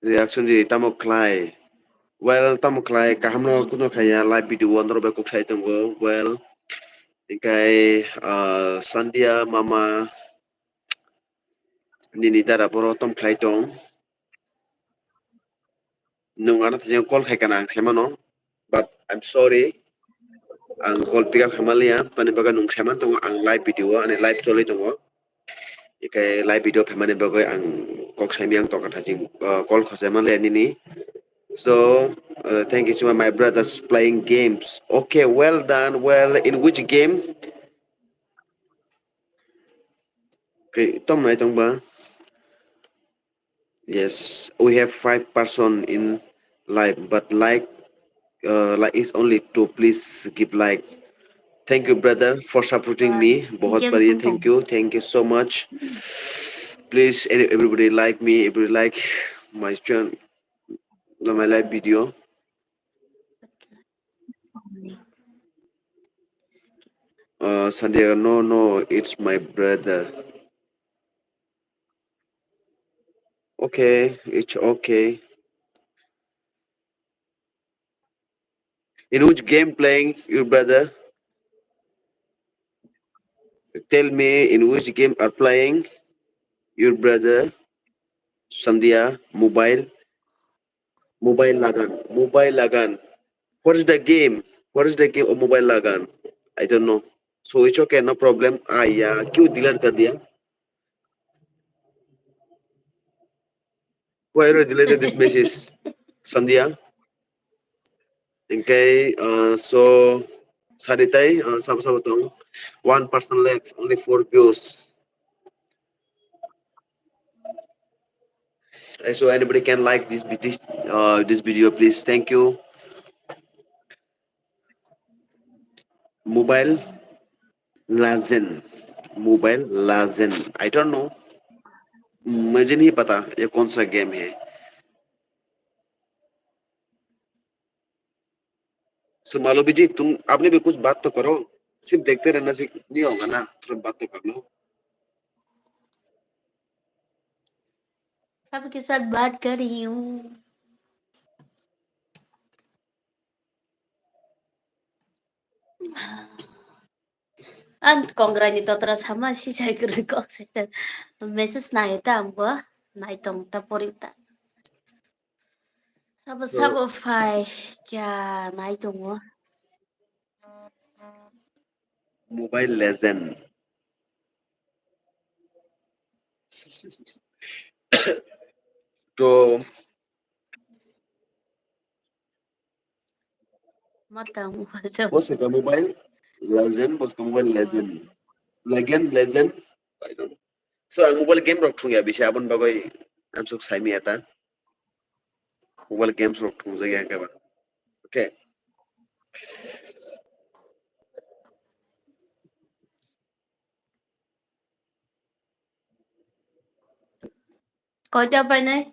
Reaction di tamo khlai. Well, tamo khlai, kaham no kuno khaya, live video o norok bai kok sai tongo. Well, ikai, uh, Sandia mama, nini dara boro tom khlai tong. Nung ano thaijang call khai kana ang sai mano, but I'm sorry. Ang call pick up khaimaliya, tani bagwi nung saiman tongo ang live video o, ani live choli tongo. Ikai live video phaimani bagwi ang kok saimiyang tongkha thajing, uh, call khosai manliya nini. So, uh, thank you so much, my brothers playing games. Okay, well done. Well, in which game? Okay, tom nai tong ba? Yes, we have five person in live, but like, uh, like is only two. Please give like. Thank you, brother, for supporting me. बहुत बढ़िया, thank you, thank you so much. Please, any, everybody like me, everybody like my channel, my live video. Uh, Santiago, no, no, it's my brother. Okay, it's okay. In which game playing your brother? Tell me in which game are playing your brother? Sandia, mobile. Mobile Lagan, Mobile Lagan. What is the game? What is the game of Mobile Lagan? I don't know. So it's okay, no problem. Ah, yeah, क्यों delete कर दिया? Why you deleted this message, Sandia? Okay, uh, so saritai, uh, sabo sabo tong. One person left, only four views. Uh, so anybody can like this vi-, this, uh, this video, please. Thank you. Mobile Legend, Mobile Legend. I don't know. मुझे नहीं पता ये कौन सा गेम है। So मालोबी जी, तुम, आपने भी कुछ बात तो करो, सिर्फ देखते रहना से नहीं होगा ना, थोड़ा बात तो कर लो। सबके साथ बात कर रही हूँ। Ang kongra ni totra sama si sai kwrwi kok sai ta message nai ta ang bo nai tong ta pori ta. Sabo, so, sabo phai kya nai tongo. Mobile Legend. To Mata mobile ta. Bo se ka Mobile Legend, bo se ka Mobile Legend. Legend, Legend. I don't know. So ang mobile game rok thung ya bisi, aboni bagwi amsuk saimi ya ta. Mobile games rok thung jagya khe ba. Okay. Koita painai?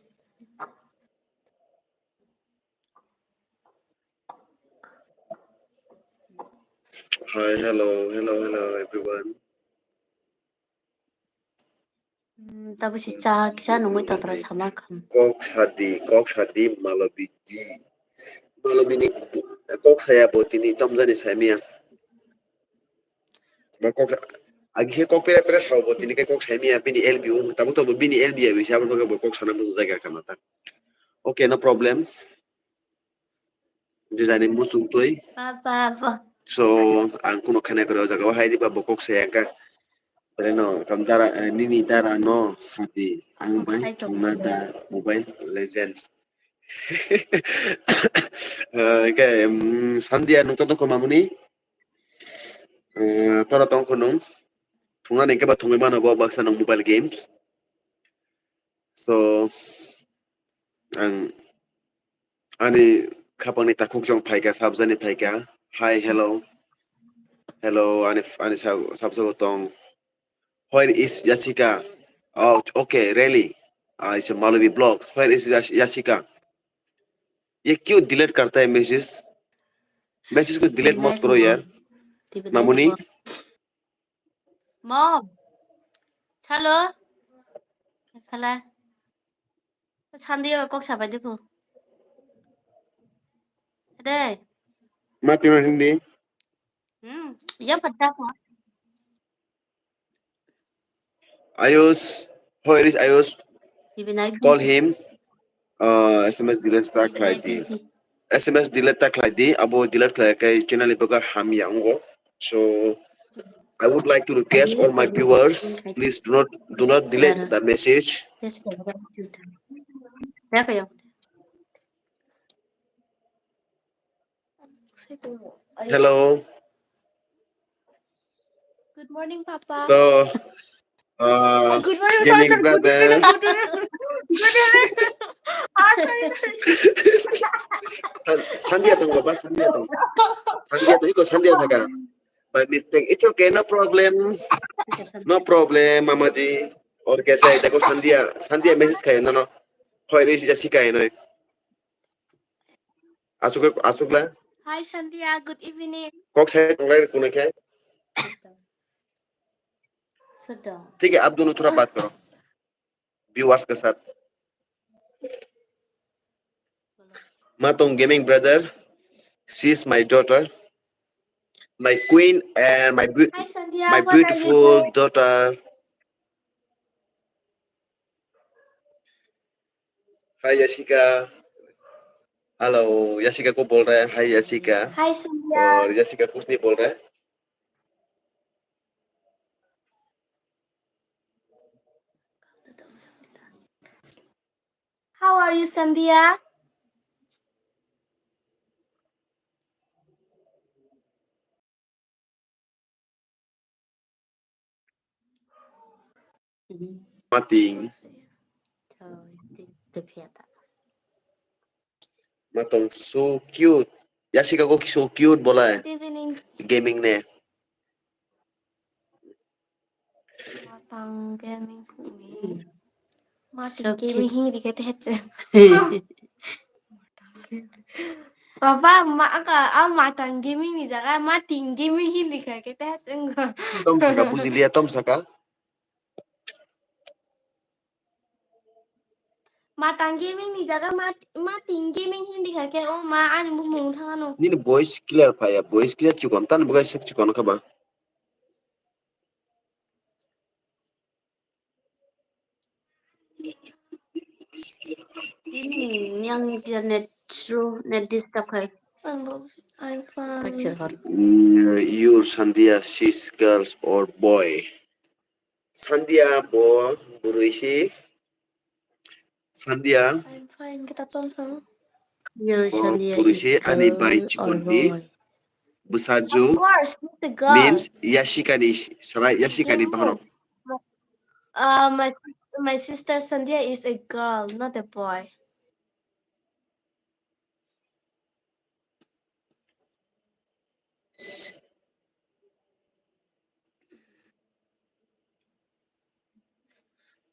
Hi, hello, hello, hello, everyone. Hmm, tabu si cha kisa nungwi tatra sama kham. Kok sadi, kok sadi, Malobi ji. Malobi ni kok saya bo tini tomjani saimiya. Bo kok, agi khe kok pera pera sao bo, tini khe kok sai miya bini L B wng, tabuk tabuk bini L B ya bisa, abo bo kok sana muchung jagwi rwkha ta. Okay, no problem. Je jani muchung twi. Papa, papa. So, ang kuno khana kwrwi o jaga o hai di ba bo kok sai ang kha. Bwrwi no, kam dara, eh, nini dara no sadi, ang bai thwngna da Mobile Legends. Eh, hwnkhe, mm, Sandia, nwng to doko mamuni? Eh, tora tong khunung. Thungnani hwnkhe ba thungwi mano bo baksa nwng mobile games. So, ang ani khapangni takhuk jong phaikha, sabjani phaikha. Hi, hello. Hello, ani, ani sab-, sabjabo tong. Where is Jessica? Oh, okay, really? Ah, it's a Malawi blog. Where is Jas-, Jessica? ये क्यों delete करता है message? Message को delete मत करो यार. Mamuni? Mom. Chalo. Khala. Sandi kok sabai de phu. Dei. Mati ma hindi. Hmm, ya pada kok. Ayush, where is Ayush? Call him. Uh, S M S delete ta khlai di. S M S delete ta khlai di. Abo delete khlai khe channel ni bagwi hamya wngo. So, I would like to request all my viewers, please do not, do not delete the message. Hello. Good morning, Papa. So, uh, good morning, gaming brother. Good morning. Ah, sorry, sorry. San-, Sandia tong, Baba, Sandia tong. Sandia tong, iko Sandia thaka. By mistake. It's okay, no problem. No problem, Mamaji. Or kaisa, ita ko Sandia, Sandia message kaya, no, no. Hoi, resi jasi kaya, no. Asuk, asuk la. Hi, Sandia. Good evening. Kok sai tonglai kuna khe. Sit down. ठीक है, आप दोनों थोड़ा बात करो. Viewers के साथ. Matong Gaming brother, she is my daughter, my queen and my beau-, Hi, Sandia. My beautiful daughter. Hi, Jessica. Hello, Jessica को बोल रहा है, hi, Jessica. Hi, Sandia. और Jessica कुछ नहीं बोल रहा है. How are you, Sandia? Mating. Matong so cute. Jessica ko so cute bola. Good evening. Gaming ne. Matang gaming phungni. Matang gaming hini dikhe te hetse. Baba, ma, aka, a matang gaming ni jaga, mating gaming hini dikhe ke te hetse ngo. Tom saka, bujiliya, tom saka. Matang gaming ni jaga mat-, mating gaming hindi kha khe o ma ani bumung thang ano. Nini voice clear phaiya, voice clear chikon, tan bugai sek chikon kha ba. Nini yang internet slow, net disturb khai. I'm fine. Picture hor. Mm, your Sandia, she's girls or boy? Sandia bo bwrwi si. Sandia. I'm fine, kita tom sam. Your Sandia bwrwi si ani bai chikon ni bwsajwk. Of course, she's a girl. Means Yashika ni sara, Yashika ni bahanok. Uh, my, my sister Sandia is a girl, not a boy.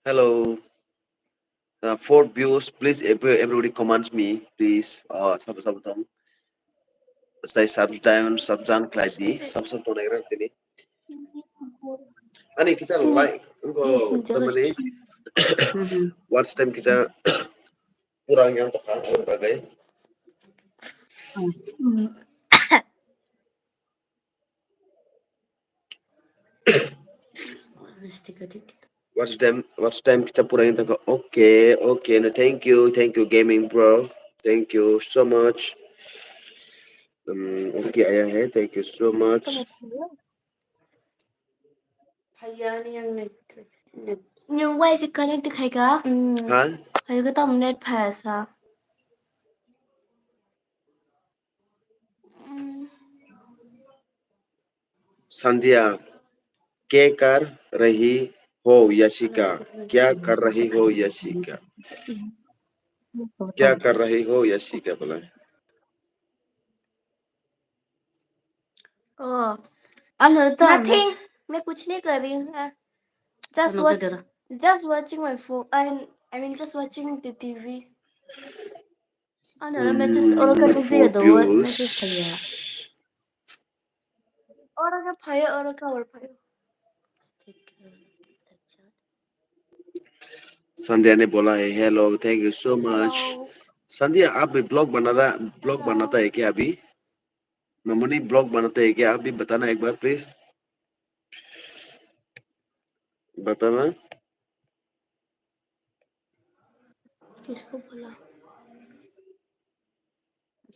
Hello. Uh, four views, please, ev-, everybody comments me, please. Uh, sabo, sabo tong. Sai sub down, sub down khlai di, sub, sub tong nagra tini. Ani kisa like, engko tamani watch time kisa kurang yang tokha, ang bagai. What's time? What's time? Kita pura yang taka. Okay, okay. No, thank you, thank you, gaming bro. Thank you so much. Um, okay, ayah hai. Thank you so much. Phaiya ni yang net, net. Yung wifi connect khai ka? Hmm. Ha? Phaiya ka tam net phai sa. Hmm. संध्या, क्या कर रही हो यशिका? क्या कर रही हो यशिका? क्या कर रही हो यशिका बोला है। Oh, ano to? Nothing. मैं कुछ नहीं कर रही हूँ। हाँ। Just watch, just watching my phone. I, I mean, just watching the T V. Ano ra message oro ka nugwi do, message phaiya. Oro ka phaiya, oro ka or phaiya. संध्या ने बोला है, "Hello, thank you so much।" संध्या, आप भी ब्लॉग बना रहा, ब्लॉग बनाता है क्या अभी? मामूनी ब्लॉग बनाता है क्या? आप भी बताना एक बार, प्लीज। बताना। किसको बोला?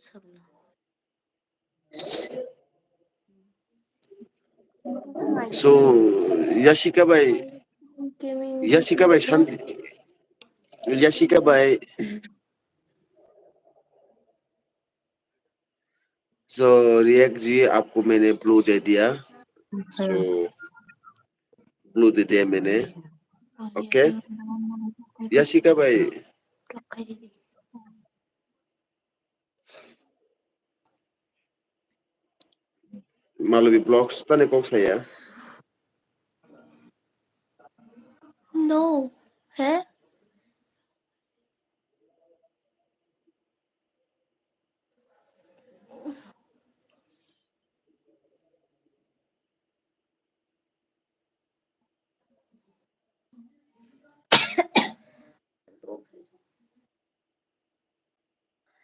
सब बोला। So, यशिका भाई, यशिका भाई शांति, यशिका भाई। So, रिएक्ट जी, आपको मैंने ब्लू दे दिया। So, ब्लू दे दिया मैंने। ओके? यशिका भाई। Malobi vlogs tani kok saya. No. He?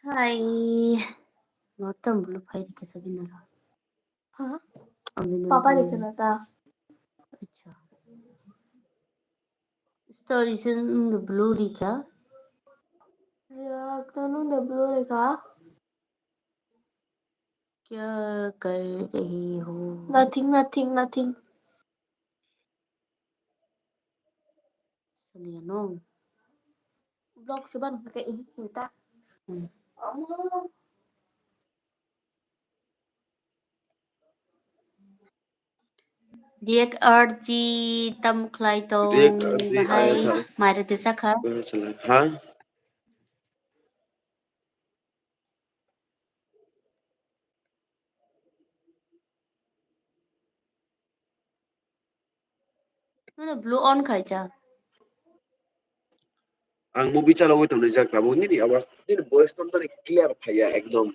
Hai. Norton blue phai rikha sabina ro. Ha? Abina papa ro rikha na ta. Acha. Story se nung de blue rikha. Yak to nung de blue rikha. क्या कर रही हो? Nothing, nothing, nothing. Saliano. Vlog se ban ka in ta. Hmm. Amo. React R G tam khlai tong. React R G bahai ayatha. Mairete sakha. Bahai chala. Ha? Ano blue on khai cha. Ang movie chalogwi tongrijak tabuk nini awas nini voice tong tani clear phaiya ekdom.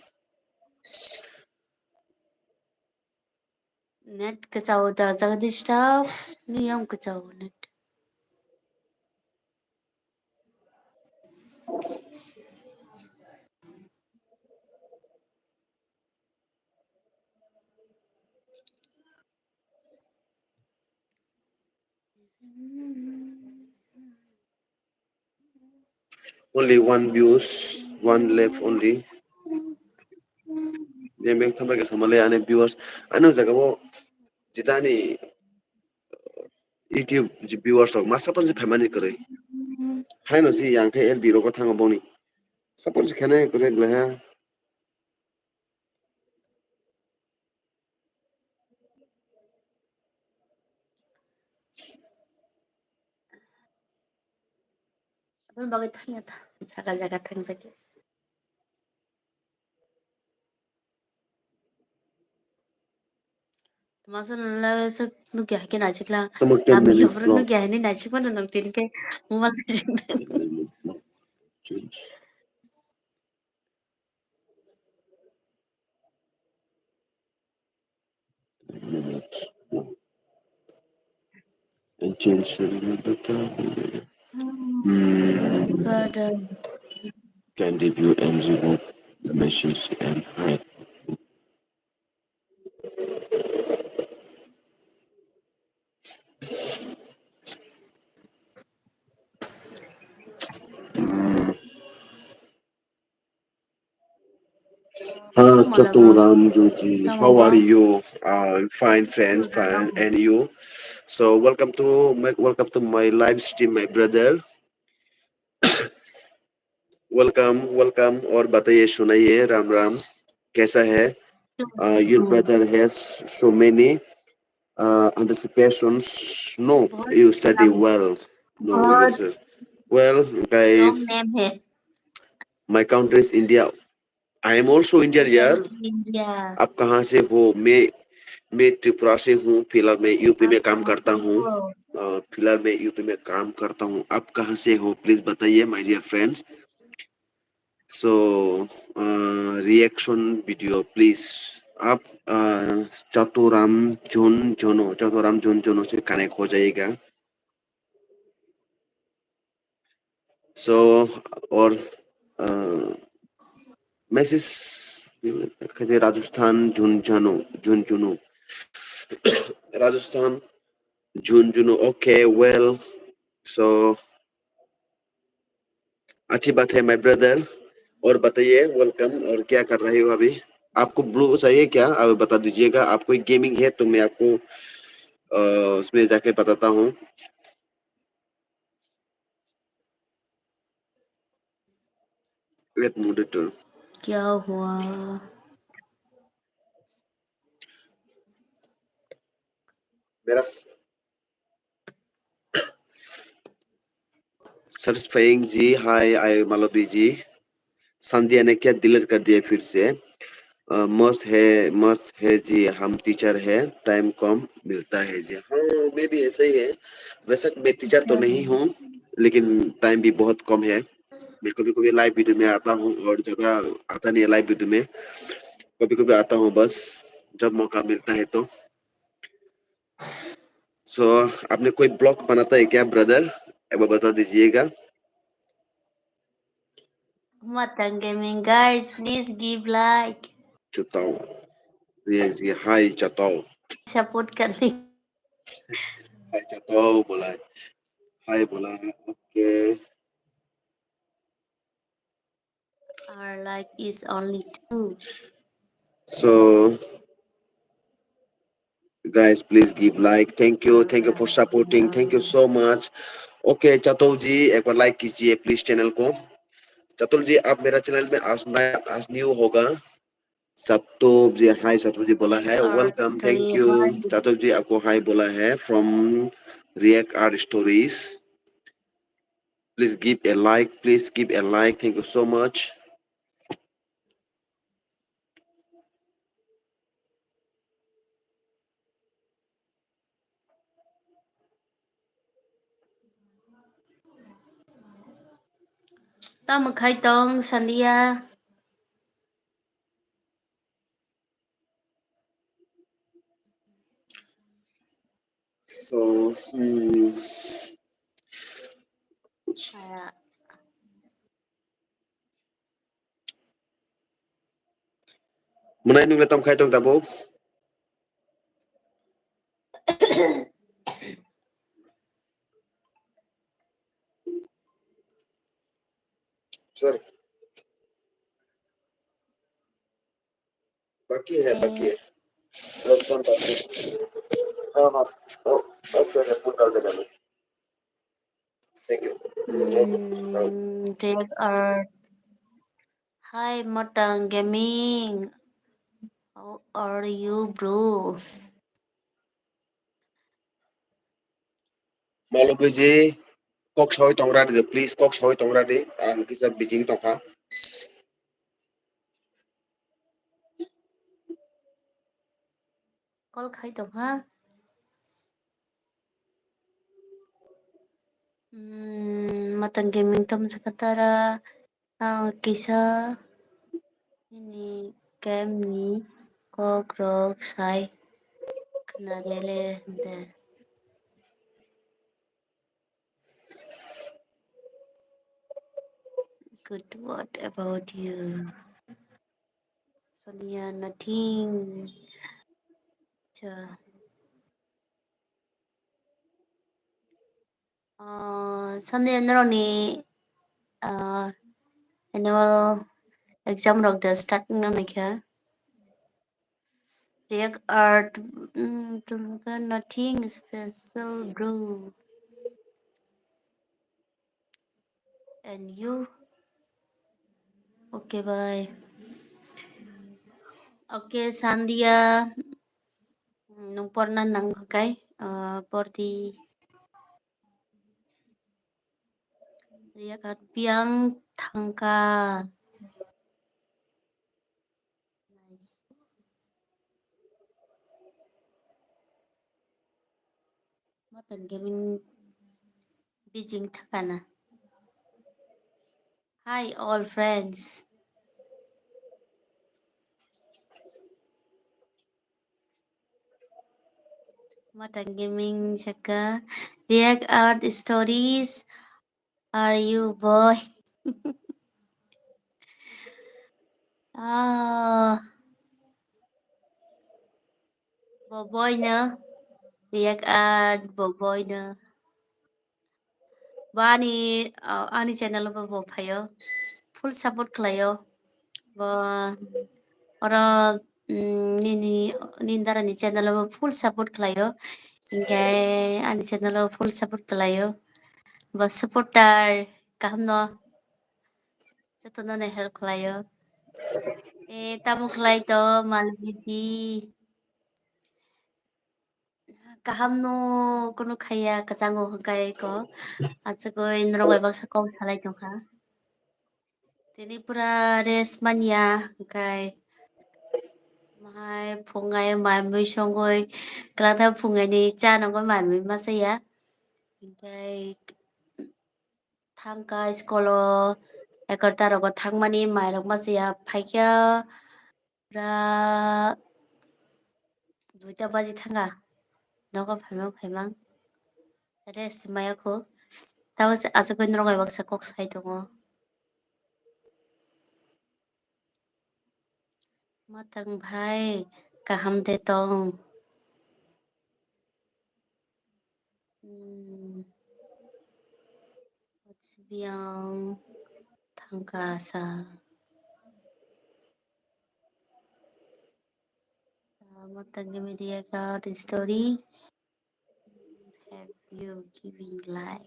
Net kwchao da jaga disturb ni yong kwchao net. Only one views, one left only. Yang beng thambai ka samale ani viewers. Ani jaga bo jita ani YouTube je viewers rok masa pon je phaimani kwrwi. Haino si yang khe L B rok thango boni. Suppose khene kwrwi le ha. Aboni bagwi thangya ta, jaga jaga thangjak ya. Tama sana la sa nukya hake na chikla. Tamo ten minutes vlog. Nukya hake na chikla nang tin ke mobile. Ten minutes vlog. Change. Minute. And change the data. Hmm. Can debut and remove the message and hide. Chatung Ram Joji, how are you? Uh, fine, friends, fine, and you? So welcome to my, welcome to my live stream, my brother. Welcome, welcome. और बताइए, सुनाइए, राम राम, कैसा है? Uh, your brother has so many uh, anticipations. No, you study well. No, yes, sir. Well, guys, my country is India. I am also Indian, यार। आप कहाँ से हो? मैं मैं त्रिपुरा से हूँ। फिलहाल मैं यूपी में काम करता हूँ। अ, फिलहाल मैं यूपी में काम करता हूँ। आप कहाँ से हो? प्लीज बताइए, my dear friends. So, uh, reaction video, please. आप, uh, Chaturam Jun Jono, Chaturam Jun Jono से कनेक्ट हो जाइएगा। So, और, uh, मैसेज राजस्थान झुंझुनू, झुंझुनू। राजस्थान झुंझुनू। Okay, well, so अच्छी बात है, my brother। और बताइए, वेलकम। और क्या कर रहे हो अभी? आपको ब्लू चाहिए क्या? अभी बता दीजिएगा। आप कोई गेमिंग है तो मैं आपको, अ, उसमें जाके बताता हूँ। Wait, moderator। क्या हुआ? मेरा स-, सेटिस्फाइंग जी, हाय, आई मालवी जी। संध्या ने क्या डिलीट कर दिया फिर से? अ, मस्त है, मस्त है जी, हम टीचर है, टाइम कम मिलता है जी। हाँ, मैं भी ऐसा ही है। वैसे मैं टीचर तो नहीं हूँ, लेकिन टाइम भी बहुत कम है। मैं कभी-कभी लाइव वीडियो में आता हूँ और ज़्यादा आता नहीं है लाइव वीडियो में। कभी-कभी आता हूँ बस, जब मौका मिलता है तो। So, आपने कोई ब्लॉग बनाता है क्या, ब्रदर? एक बार बता दीजिएगा। Matang Gaming, guys, please give like। चुताओ। ये जी, हाय चुताओ। सपोर्ट करने। हाय चुताओ बोला है। हाय बोला है। Okay. Our like is only two। So, guys, please give like। Thank you, thank you for supporting। Thank you so much। Okay, चतुल जी, एक बार लाइक कीजिए प्लीज चैनल को। चतुल जी, आप मेरा चैनल में आज नया, आज न्यू होगा। सतुब जी, हाय सतुब जी बोला है, वेलकम, थैंक यू। सतुब जी आपको हाय बोला है from React Art Stories। Please give a like, please give a like। Thank you so much। Tamo khai tong, Sandia? So, hmm. Kaya. Mwnai nwng le tamo khai tong tabuk? Sir. बाकी है, बाकी है। और कौन बाकी है? हाँ, हाँ। ओ, ओके, ओके, फुल डाल देगा मैं। Thank you। Hmm, React Art. Hi, Matang Gaming. How are you, bro? Malugwi ji, kok sawi tongra di, please, kok sawi tongra di, ang kisa bijing tongkha. Call khai tongkha. Hmm, Matang Gaming tam sakatara. Ang kisa nini game ni kok rok sai khna rele de. Good, what about you? Sonia, nothing. Cha. Ah, Sunday norokni, ah, annual exam rok de start wngna naikha. React art, mm, nothing special, bro. And you? Okay, bye. Okay, Sandia. Nung porna nang kai, ah, porti. React art biang thangka. Nice. Matan gaming bijing thakana. Hi, all friends. Matan gaming saka. React art stories. Are you boy? Ah. Bo boy no. React art bo boy no. Bo ani, ah, ani channel bo bo phaio. Full support khlaio. Bo oro, mm, nini, nini dara ni channel bo full support khlaio. Hinkhe ani channel bo full support khlaio. Bo supporter kaham no. Jotono no help khlaio. Eh, tamo khlai to Malviti. Kaham no kunu khaiya kwchango hwnkhe ko. Achukwi norok bai baksa kok salai tongkha. Tini pura rest manya hwnkhe. Mahai phungai mai mui songwi. Kwlangtha phungaini cha nangwi mai mui masa ya. Hwnkhe thangkha school o egarta rogo thangmani mairok masa ya phaikha. Pura duita baji thanga. Nogo phaimang phaimang. Rest maya kho. Tabo se achukwi norok bai baksa kok sai tongo. Matang bhai, kaham de tong. Hmm. What's beyond thangka sa? Matang media card story. Have you giving like?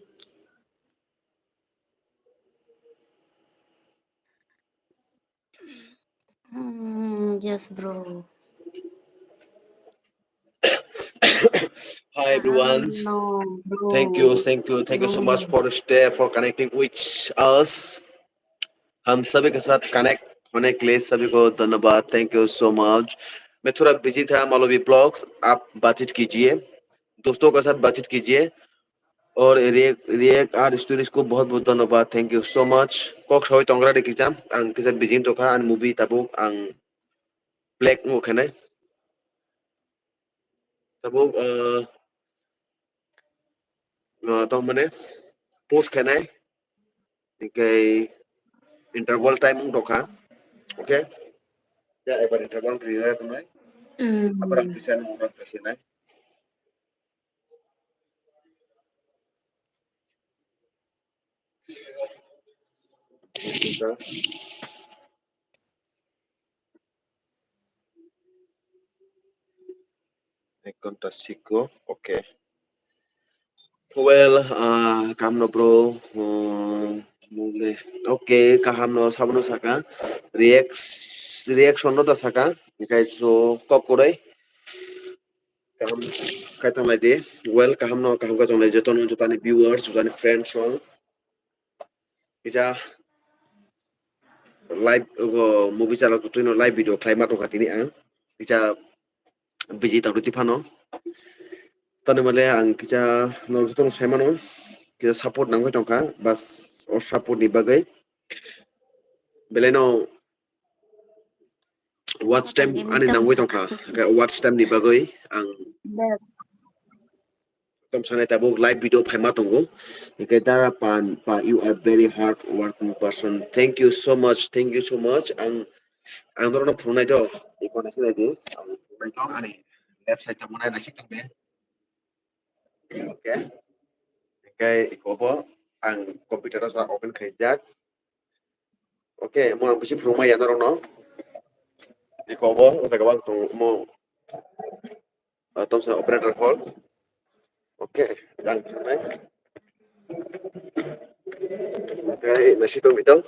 Mm, yes, bro. Hi, everyone. No, bro. Thank you, thank you, thank you so much for stay, for connecting with us. हम सभी के साथ कनेक्ट होने के लिए सभी को धन्यवाद। Thank you so much. मैं थोड़ा बिजी था, मालवी ब्लॉग्स, आप बातचीत कीजिए, दोस्तों के साथ बातचीत कीजिए। और रिएक्ट, रिएक्ट आर स्टोरीज को बहुत बहुत धन्यवाद। Thank you so much. Kok sawi tongra de kisa, ang kisa busy tokha, ang movie tabuk ang play mo khane. Tabuk, uh, uh, tong mane post khane. Ikai interval time ung tokha. Okay. Ya, ebar interval riya tongnai. Mm. Abra kisa nung rak kisa nai. Ek ghonta sikho, okay. Well, ah, kaham no bro, ah, mole, okay, kaham no sabono saka, react, reaction no da saka, ikai so kok korai. Kaham kaitonglai di. Well, kaham no kaham kaitonglai jotono, jotani viewers, jotani friends rok. Kisa live, ogo movie chalok twi no live video khlai ma tongkha tini ang. Kisa busy tongtwi phano. Tani male ang kisa norok jotono sai mano. Kisa support nangwi tongkha. Bas o support ni bagwi. Belai no watch time ani nangwi tongkha, hwnkhe watch time ni bagwi ang tom sanai tabuk live video phaima tongo, hwnkhe dara pan pa, you are very hard working person, thank you so much, thank you so much. Ang, ang norokno phunuknai do, iko naisik naidi, ang phunuknai do, ani left side tamo nai naisik tongde. Okay, hwnkhe iko bo ang computer o sa open khaijak. Okay, mo ang bisi phunukma ya norokno. Iko bo o jaga o ang tong mo. Ah, tong sa operator hall. Okay, jang thangnai. Okay, nasi tong bitong.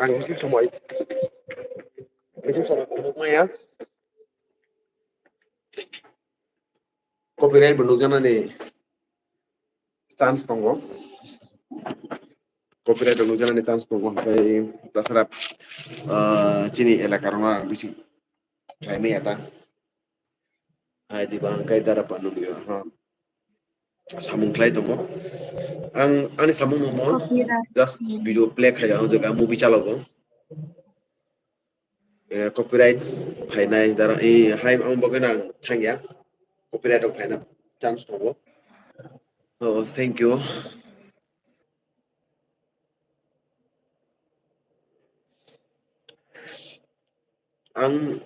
Ang bisi somoi, bisi somoi phunukmaya. Copyright bo nukjaknani chance tongo. Copyright bo nukjaknani chance tongo, hwnkhe tasara, ah, chini elaka rokno ang bisi khlaimaya ta. Hai diba ang kai dara panu nukya, ha. Samung khlai tongo. Ang ani samung mamo Copyright. Just video play khai ang jaga movie chalogo. Eh, copyright phainai dara, eh, hai ang bagwi nang thangya. Copyright rok phaina chance tongo. Oh, thank you. Ang,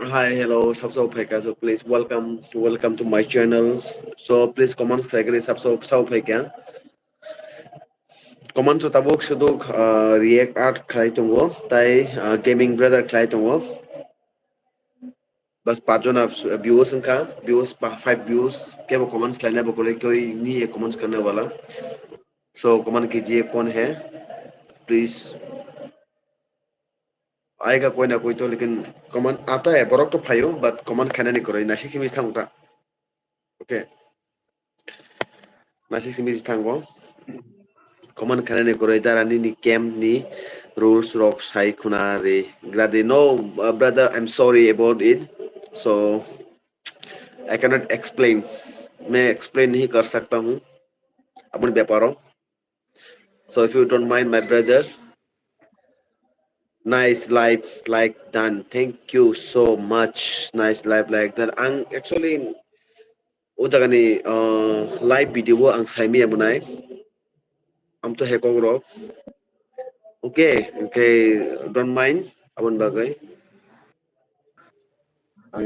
hi, hello, sab sab phaikha, so please welcome, welcome to my channel. So please comment khlai khe sab sab, sab phaikha. Comment so tabuk suduk, ah, react art khlai tongo, tai, ah, gaming brother khlai tongo. Bas pachjona views wngkha, views pa five views, kebo comments khlaina bo kwrwi, koi ni ye comments karne wala. So comment kijiye kon hai, please. आएगा कोई ना कोई तो, लेकिन comment आता है, borok to phaio, but comment khainani kwrwi, nasik simi thang ta. Okay. Nasik simi thango. Comment khainani kwrwi, dara nini camp ni rules rok sai khuna re gradi. No, uh, brother, I'm sorry about it. So, I cannot explain. मैं explain नहीं कर सकता हूँ अपने व्यापारों। So if you don't mind, my brother, nice live like done. Thank you so much. Nice live like done. Ang actually o jagani, uh, live video o ang saimaya mwnai. Am to hekok rok. Okay, okay, don't mind. Abon bagwi. Ai,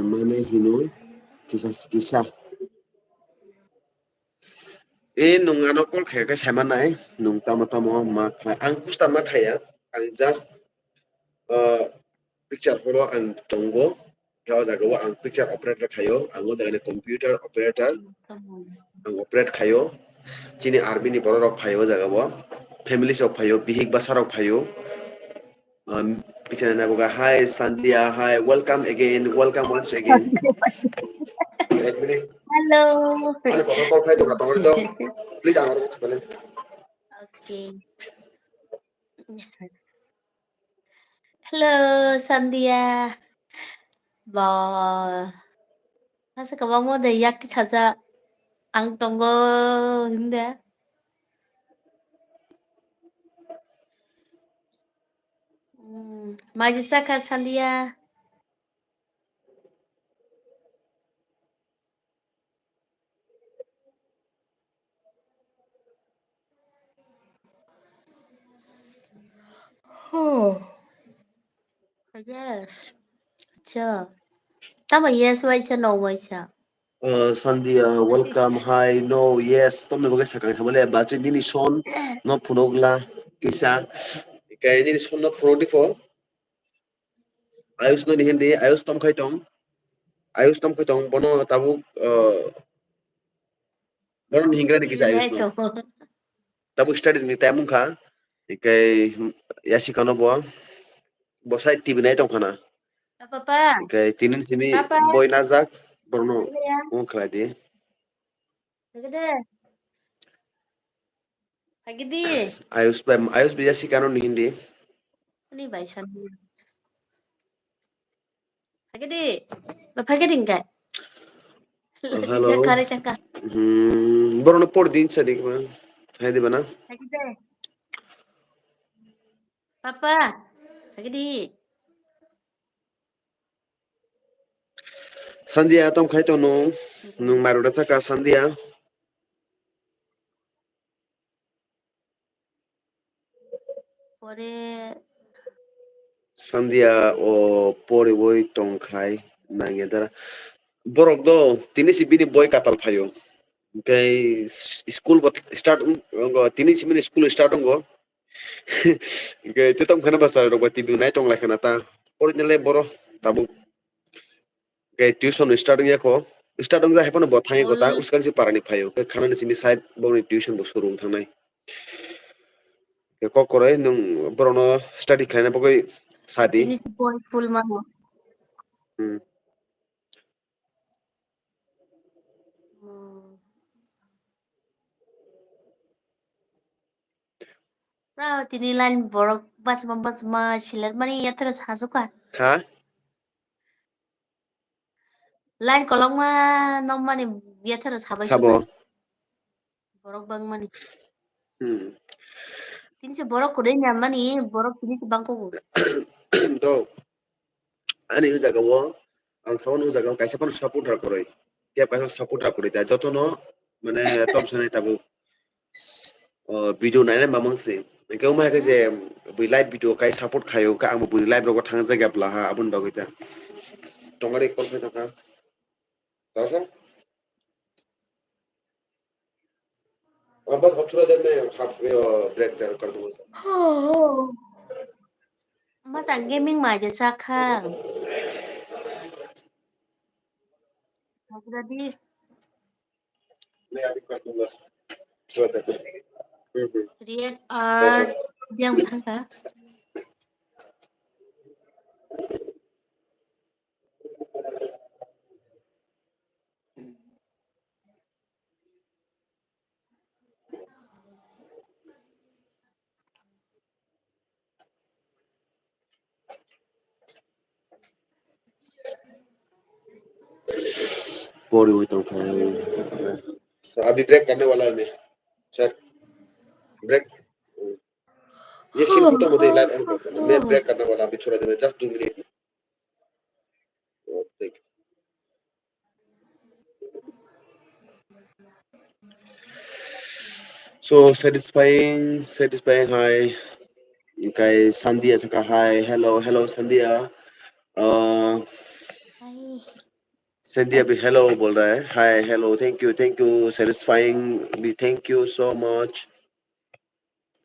mane hino kisa kisa. E, nwng ano call khe khe sai mannai, nwng tamo tamo ma khlai. Ang kusta ma khaiya, ang just, uh, picture horo ang tongo, khe o jaga o ang picture operator khaio, ang o jaga ni computer operator, ang operate khaio. Chini army ni borok rok phaio o jaga o, families rok phaio, bihik bwsa rok phaio. Um, picture na boga. Hi, Sandhya. Hi, welcome again. Welcome once again. Ek minute. Hello. Ano, call, call khai to, kato, kato. Please, ano, ano, ano. Okay. Hello, Sandhya. Ba. Asa kabang mo de yak ti saja ang tongo hinde. Hmm, maji saka Sandhya. Oh. Yes. Acha. Tamo yes waisa, no waisa? Uh, Sandhya, welcome. Hi, no, yes. Tomni bagwi sakang khamale. Bachi nini son no phunukla kisa. Kai nini son no phunuk di pho. Ayush no ni hindi, Ayush tom khai tong. Ayush tom khai tong, bono tabuk, uh, bono ni hingra ni kisa Ayush no. Tabuk study ni time wngkha. Ikai yasi kano bo. Bo sai T V nai tong khana. Papa. Ikai tinin simi boi najak, bono wng khlai di. Hagidi. Ayush bai, Ayush bai yasi kano ni hindi. Ani bai san. Hagidi. Ba hagidi engkai. Hello. Kare chaka. Hmm, bono por din sadi ba. Hai di bana. Hagidi. Papa. Hagidi. Sandhya, tom khai to nung, nung maru da chaka Sandhya. Pore. Sandhya o pore boi tong khai nangya dara. Borok do tini si bini boi katal phaio. Hwnkhe school bo start wng-, wngo, tini si bini school start wngo. Hwnkhe tei tong phano bwsarok bo T V nai tong lai khna ta. Originally borok tabuk. Hwnkhe tuition start wngya kho. Start wngjak hai phano bo thangya kho ta, Online. Uskansi parani phaio. Hwnkhe khanani simi side boni tuition bo suru wng thangnai. Hwnkhe kok kwrwi nwng borokno study khlaina bagwi sadi. Tini si boi full mano. Hmm. Hmm. Pra tini line borok bachma bachma siler mani yathero sajuka. Ha? Line kolokma nokmani yathero sabai Sabo. Suka. Borok bangmani. Hmm. Tini se borok kwrwi ni amani, borok tini se bangkuk. Do. Ani o jaga o, ang sao o jaga o kaisa phano support rok kwrwi. Kebo kaisa support rok kwrwi ta. Jotono, mane, tom sanai tabuk. O, video nainai mamang se. Hwnkhe wngma khe je, bui live video kai support khaio, khe ang bo bui live rogo thang jak ya bla ha, aboni bagwi ta. Tongari call khai tongkha. Tasa? और बस अब थोड़ा देर में हाफ, अ, ब्रेक कर दूंगा sir. Mata gaming ma je chakha. Hagradi. मैं अभी कर दूंगा सर। थोड़ा देर में। हम्म, हम्म। React art yang thangka. Pori hui tong khai. Sir, अभी ब्रेक करने वाला है मैं। Sir, break. ये सीन खत्म होते ही लाइव ऑन कर देना। मैं ब्रेक करने वाला अभी थोड़ा देर में, जस्ट दो मिनट में। Okay, thank you. So satisfying, satisfying, hi. Kai Sandia saka, hi, hello, hello, Sandia. Uh, Hi. Sandia bhi hello bol raha hai. Hi, hello, thank you, thank you, satisfying bhi, thank you so much.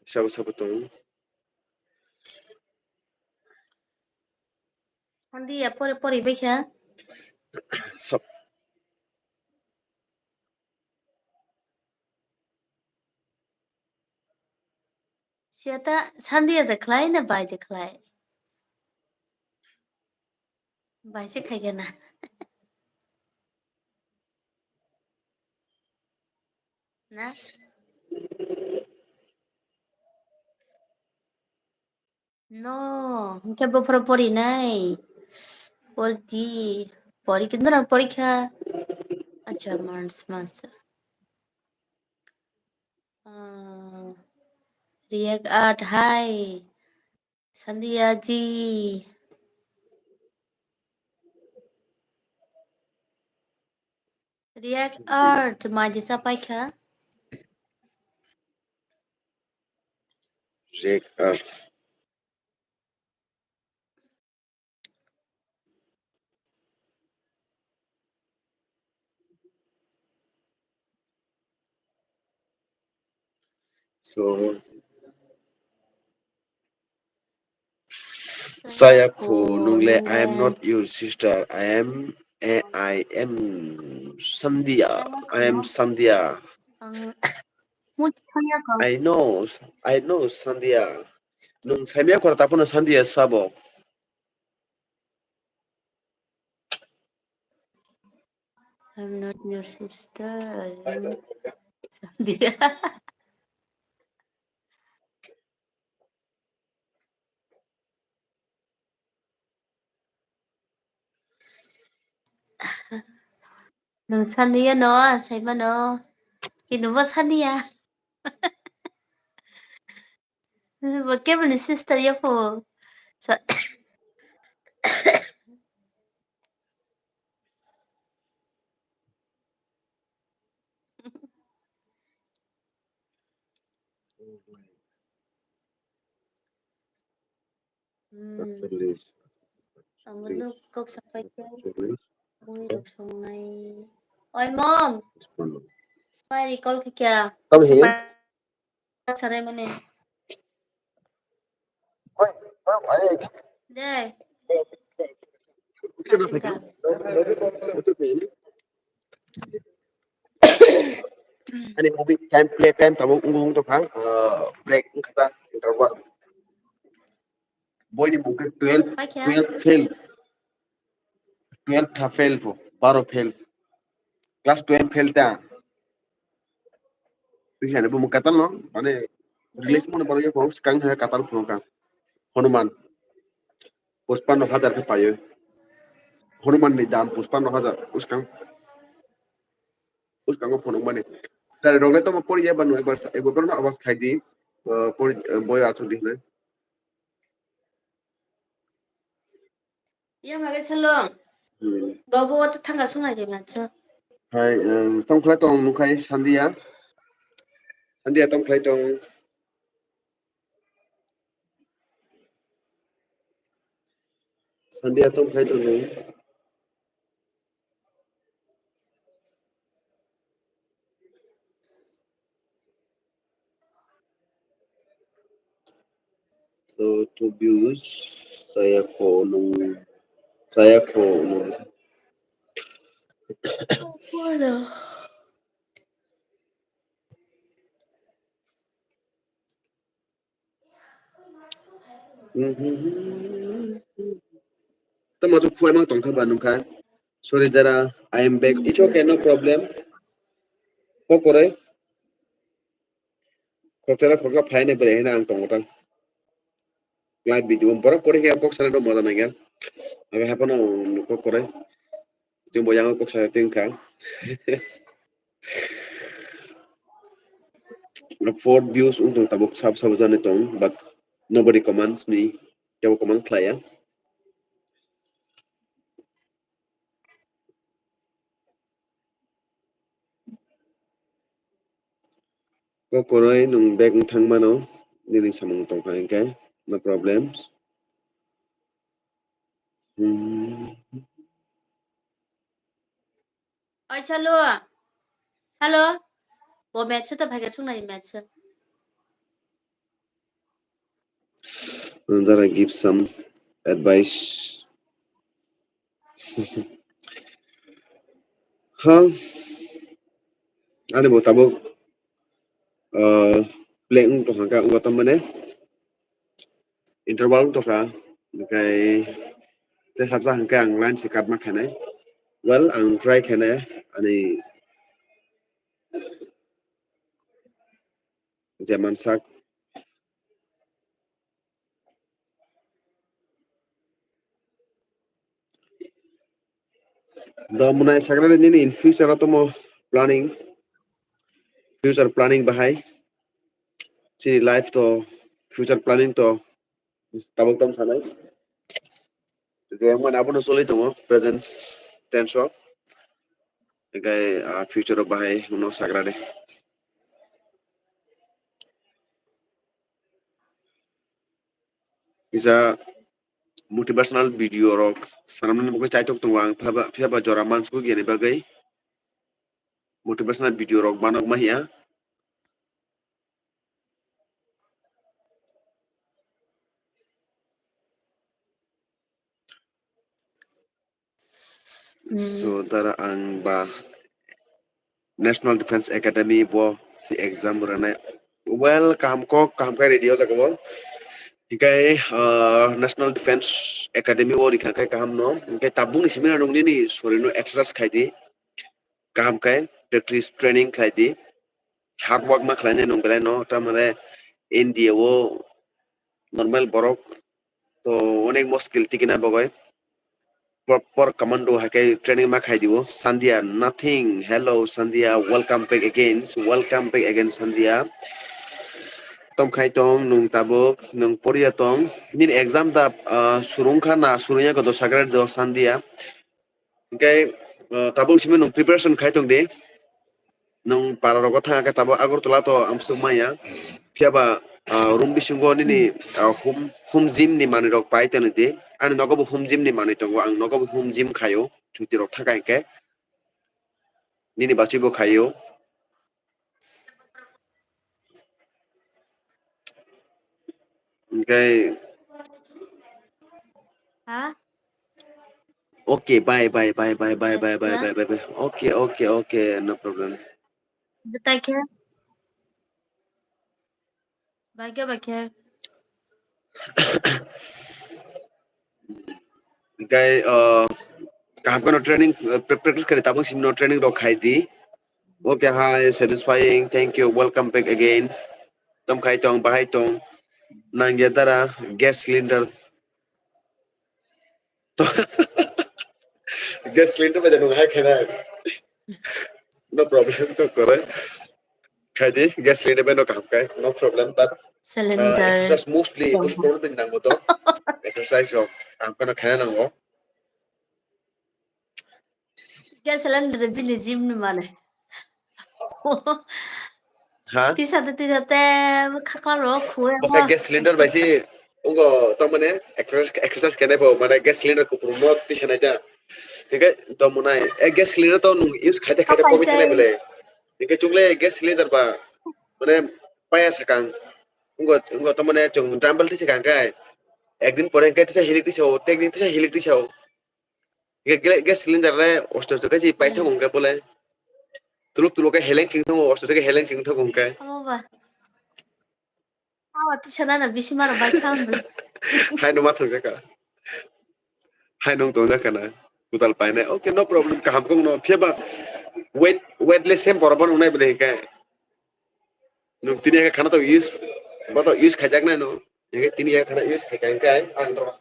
Sabo sabo tong. Sandia pore pore bai kha. Sab. Siya ta Sandia de khlai na bai de khlai? Bai se khai gana. Na? No, hwnkhe bophoro porinai. Pordi, pori kintu na porikha. Acha, months, months. Ah, React Art, hi. Sandia ji. React Art, maji chapai kha. React Art. So, Saya khu nungle, I am not your sister. I am, eh, I am Sandia. I am Sandia. Ang, mo chaya ka. I know, I know Sandia. Nung saimya khora tapono Sandia sabo. I'm not your sister. I am Sandia. Nung saniya no, saimano. Kintu bo saniya. Bo keboni sister ya pho. Sa- Hmm. Actually, Ang actually, nuk kok sapai khe. Actually, Ui, rok songnai. Oi, mom. Smiley call khe kya? Tamo he? Sarai mane. Oi, oi, oi. Dei. Ani movie time, play time tamo wng wng tokha, uh, break wngkha ta, interval. Boini mung khe twelve, Hai khe? Twelve fail. Twelve tha fail pho, baro fail. Class twelve fail ta. Twi hani bumung katal no, mane, release mone baro yo, bumung skang ha katal phunukha. Hanuman. Puspano hajar khe paio. Hanuman ni dam puspano hajar. Uskang. Uskango phunuk mani. Tari rok le tamo pori ya banu ekbar sa-, ekbar no awas khai di. Uh, pori, uh, boy achuk di hwnwi. Yang hage salong. Hmm. Bobo o to thanga sung lagi mansa. Hai, um, tong khlai tong nukhai Sandia. Sandia tong khlai tong. Sandia tong khlai tong nung. So, to views, saya ko nung, saya ko nung. Tamo chuk phuaimang tongkha ba nungkha. Sorry dara, I am back. It's okay, no problem. Kokorai. Khoroksa khoroksa phaina bwrwi hino ang tongo ta. Live video borok kori khe kok sana do moja nangya. Aga hapano kok korai. Chwng bo yang kok sana tengkha. Four views wng tong tabuk sab sab jani tong, but nobody comments me. Kebo comment khlaiya. Kokoroi nwng bag wng thang mano, nini samung tongkha hinkhe, no problems. Hmm. Oi, Salo. Salo. Bo match se to phaikha, sung nai match se. Dara give some advice. Ha. Ani bo tabuk, uh, play wng tongkha, wng tongmani. Interval wng tongkha, hwnkhe tei sabsa hwnkhe ang line se cut ma khainai. Well, ang try khainai ani je mansak. Do mwnai saknani nini in future o tomo planning, future planning bahai, chini life to, future planning to tabuk tam sanai. Je mane abono choli tongo present tense o. Hingke, ah, future o bahai uno sagra de. Kisa motivational video rok sanamani bagwi chaitok tongo ang, phiya ba, phiya ba jora mansukya ni bagwi motivational video rok manok ma hiya. So, dara ang ba National Defence Academy bo si exam rwnai. Well, kaham kok, kaham khe ready o jaga bo. Hinkhe, ah, National Defence Academy o rikha khe kaham no. Hinkhe tabuk ni simi rok nini sori no exercise khai di. Kaham khe practice training khai di. Hard work ma khlainai nwng belai no, tamare India o normal borok to onek muskil tikina bagwi proper commando hai khe training ma khai dibo. Sandia nothing. Hello Sandia, welcome back again. Welcome back again Sandia. Tom khai tong nwng tabuk, nwng poriya tong. Nini exam da, ah, surung kha na surung ya ko do sakre do Sandia. Hingke, ah, tabuk simi nwng preparation khai tong di. Nwng para rogo thang khe tabuk Agartala to amsuk maya. Phiya ba ah, room bisingo nini, ah, home, home gym ni manwi rok pai toni di. Ani nogo bo home gym ni manwi tongo, ang nogo bo home gym khaio, chuti rok thaka hinkhe. Nini bachwi bo khaio. Hinkhe Ha? Okay, bye, bye, bye, bye, bye, bye, bye, Acha. bye, bye, bye. Okay, okay, okay, no problem. Betai khe? Bai khe, bai khe. Hinkhe, uh, kaham kheno training, uh, pra-, practice kari tabuk simi no training rok khai di. Okay, hi, satisfying. Thank you. Welcome back again. Tom khai tong, bahai tong. Nangya dara gas cylinder. Gas cylinder bai nung hai khaina. No problem, no problem. Khai di, gas cylinder bai no kaham khai, no problem, but, uh, Cylinder. exercise mostly, Tong. Exercise rok kaham kheno khaina nango. Gas cylinder bini gym ni mane. Ha? Tisa te, tisa te, khakla ro, khue Bo khe ho. Gas cylinder bai si, ungo, tamane, exercise, exercise kene bo, mane, gas cylinder kupru mo tisa nai ta. Hinkhe, to mwnai, e, gas cylinder to nung use khaite, khaite, Apa komi thane isai? Bele. Hinkhe, chungle gas cylinder ba, mane, paya sakang. Ungo, ungo, tamane, chung dumbbell tisa kang kai. Ekdin pore hinkhe tisa hilik tisa o, tekdin tisa hilik tisa o. Ge-, ge-, gas cylinder le osto osto khe chi paithak Hmm. Hwnkhe bole. Tuluk tuluk khe heleng chwng thango, osto osto khe heleng chwng thango hwnkhe. Amo ba. Awa tisa nana bisi mano bai thang bwle. Hai no ma thang jaka. Hai nung tong jaka na. Kutal painai. Okay, no problem. Kaham kong no. Phiya ba weight, weight le same borok bo nung nai bwle hwnkhe. Nung tini hai khana to use, bo to use khaijak nai no. Hwnkhe tini hai khana use khaijak hwnkhe ang to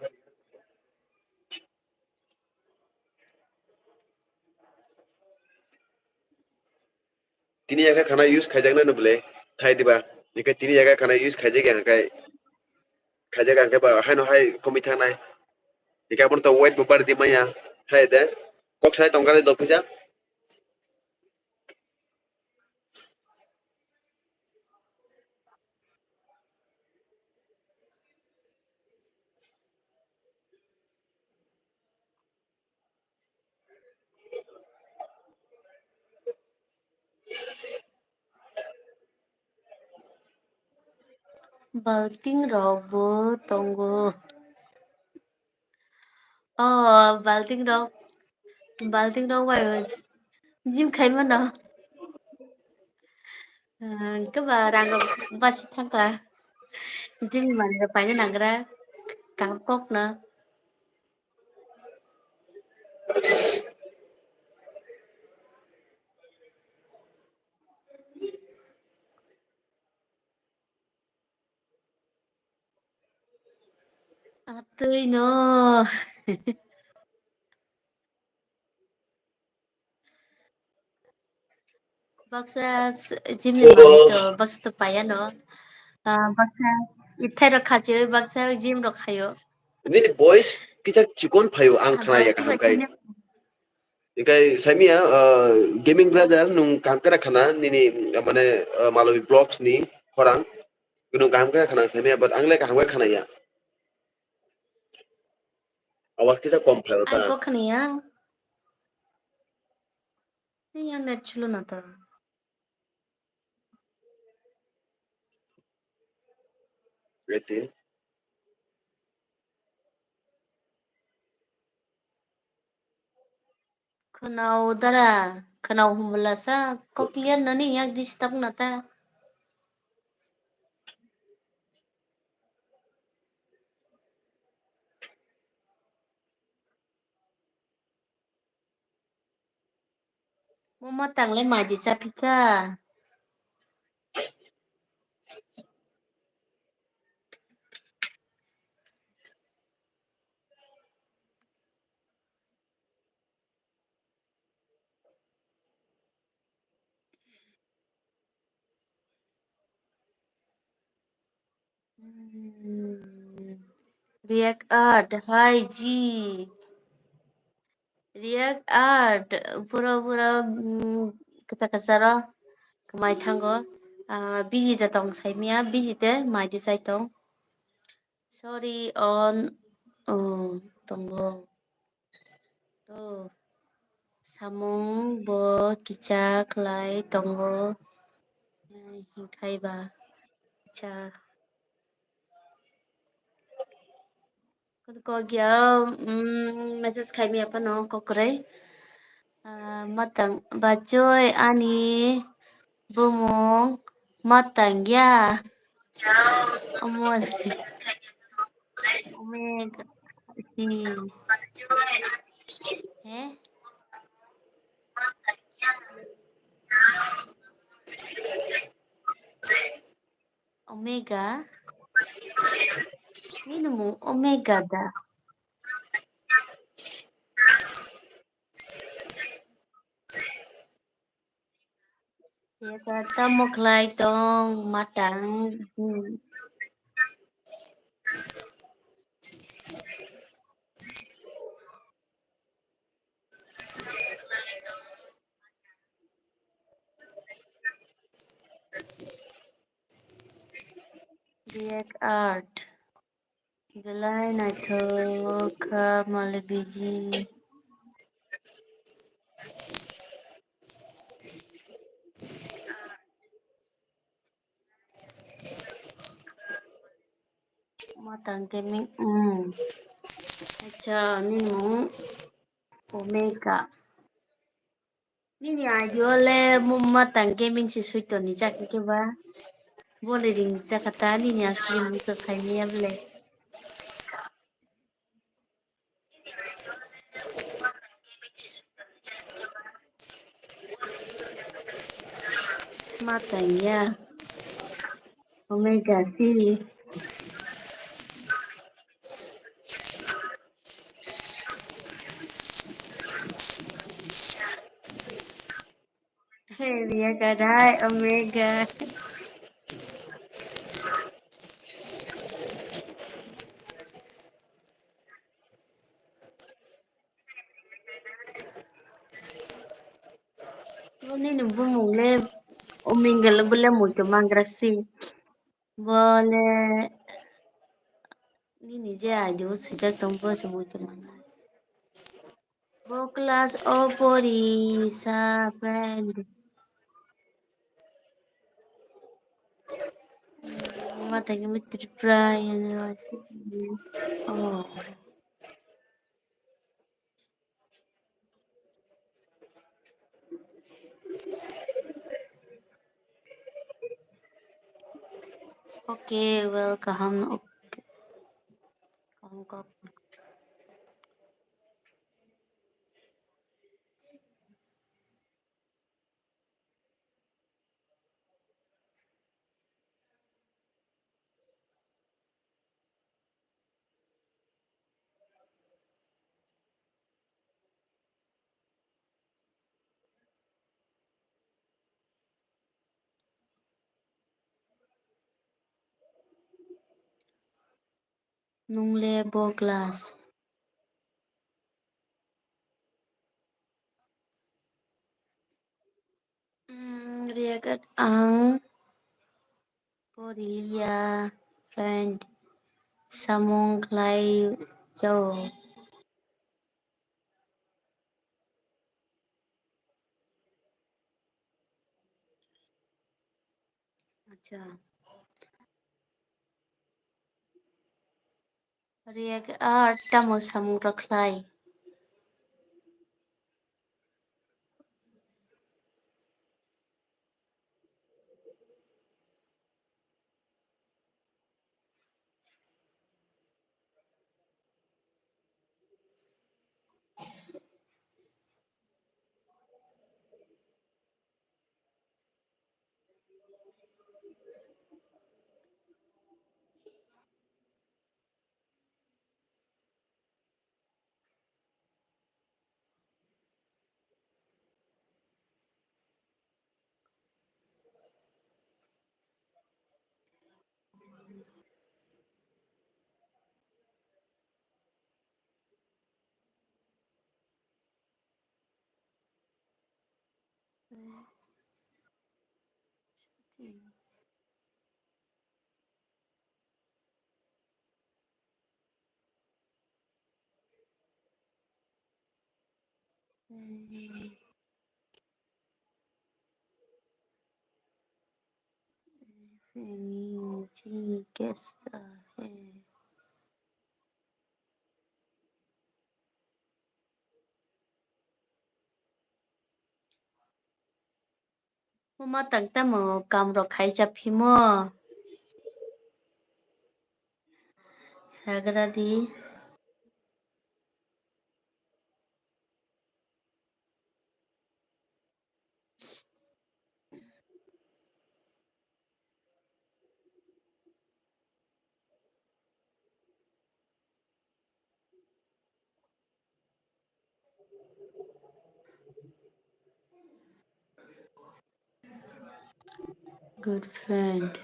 Tini yaga khana use khaijaknai no bwle, thai diba? Hingke tini yaga khana use khaijak ya hingke, khaijak ya hingke ba haino hai komoi thangnai. Hingke abono to weight bo bari di manya, hai de. Kok sai tongkha de dopisa. Balting rok bo tongo. Oh, balting rok, balting rok bai gym khai mano. Hwnkhe ba rang rok basi thangkha. Gym ni manwi rok paina nangra kaham kokno. Atwi no. Baksa s-, gym ni manwi to, baksa to paiya no. Ah, baksa ithai rok khachiwi baksa gym rok khaio. Nini voice kichak chikon phaio, ang khna ya kaham khai. Hingkai saimia, ah, gaming brother, nung kaham khe khna nini, ah, mane, ah, Malobi Vlogs ni khorang. Nung kaham khe khna saimia, but ang le kaham khe khna ya. Awas kisa kom phaio ta. Ang kok khna ya. Ni yang net chulo na ta. Eighteen. Khwnao dara, khwnao humlasa, kok clear nani yak disturb na ta. Mama tangle maji chapita. Hmm. React art, hi ji. React art, buro buro, hmm, kacha kacha ro, kamai thango. Ah, busy da tong saimia, busy te mai de sai tong. Sorry, on, oh, tongo. To, samung bo kicha khlai tongo, eh, hinkhai ba kicha. Kokya, mm, message khaimia phano kokroi. Ah, matang bachoi ani bumung matang ya. Omo. Omega. Si. He? Omega. Nini mung Omega da? Yaka tamo khlai tong matang. Hmm. React art. Belai naithok kha male biji. Matang gaming, mm. Acha, nini mung Omega. Nini idea le mung matang gaming si suito ni jak ke ba. Bole ring jak ta nini asli mung to sai ni ya bole. Matang ya. Omega si. Hey, Ria Gadai, Omega. Nini bumung le Omega le bole muitu mangra si. Bole nini je idea bo swijak tong bo se muitu mangra. Bo class o pori sa friend. Matang gaming Tripura University. Oh. Okay, well, kaham, okay. Kaham kok. Nung le bo class. Mm, React ang poriya friend samung khlai jao. Acha. React art tamo samung rok khlai. कैसा है? Mama tang tamo kam rok khaisa phimo. Sagra di. Good friend.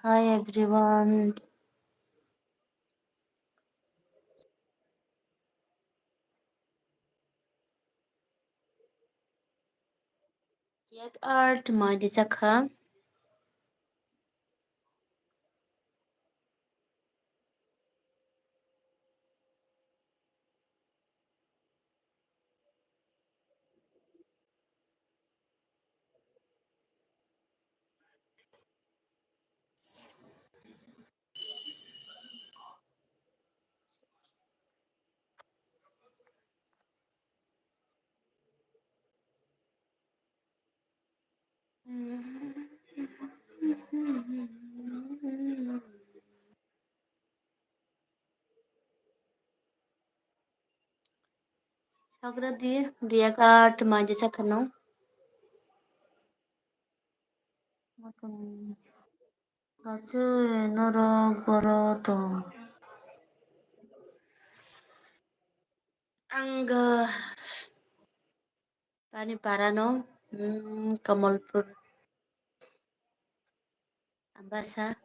Hi everyone. Yak art mai di chakha. Sagra di, react art mai di chakha no. Kachu norok boro tong. Ang, uh, tani parano, mm, Kamalpur. Ambasa.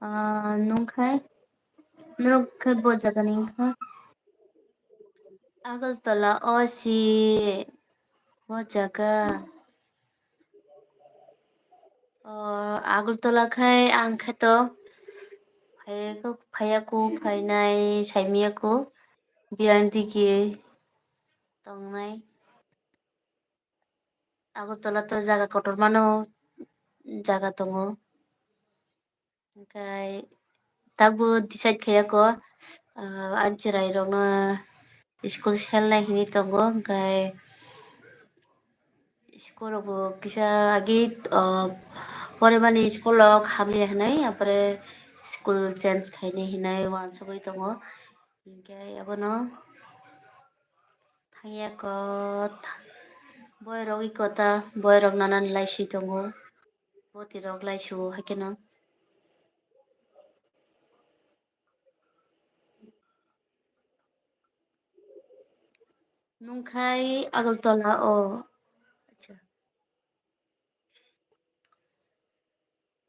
Ah, nung khai? Nung khai bo jaga ni wngkha? Agartala o si bo jaga. O, Agartala khai ang khe to phaiyaku, phaiyaku, phainai saimiyaku, biyang digi tongnai. Agartala to jaga kotor mano, jaga tongo. Hwnkhe tabuk decide khaiyako, ah, ang chwrai rokno school selnai hinwi tongo, hwnkhe school rokbo kisa agi, ah, porimani school rok hamya hinwi, apore school change khainai hinwi uansugwi tongo. Hwnkhe abono thangya ko, boy rok iko ta, boy rok nanani laiswi tongo, boti rok laisio haikhe no. Nungkhai Agartala o. Acha.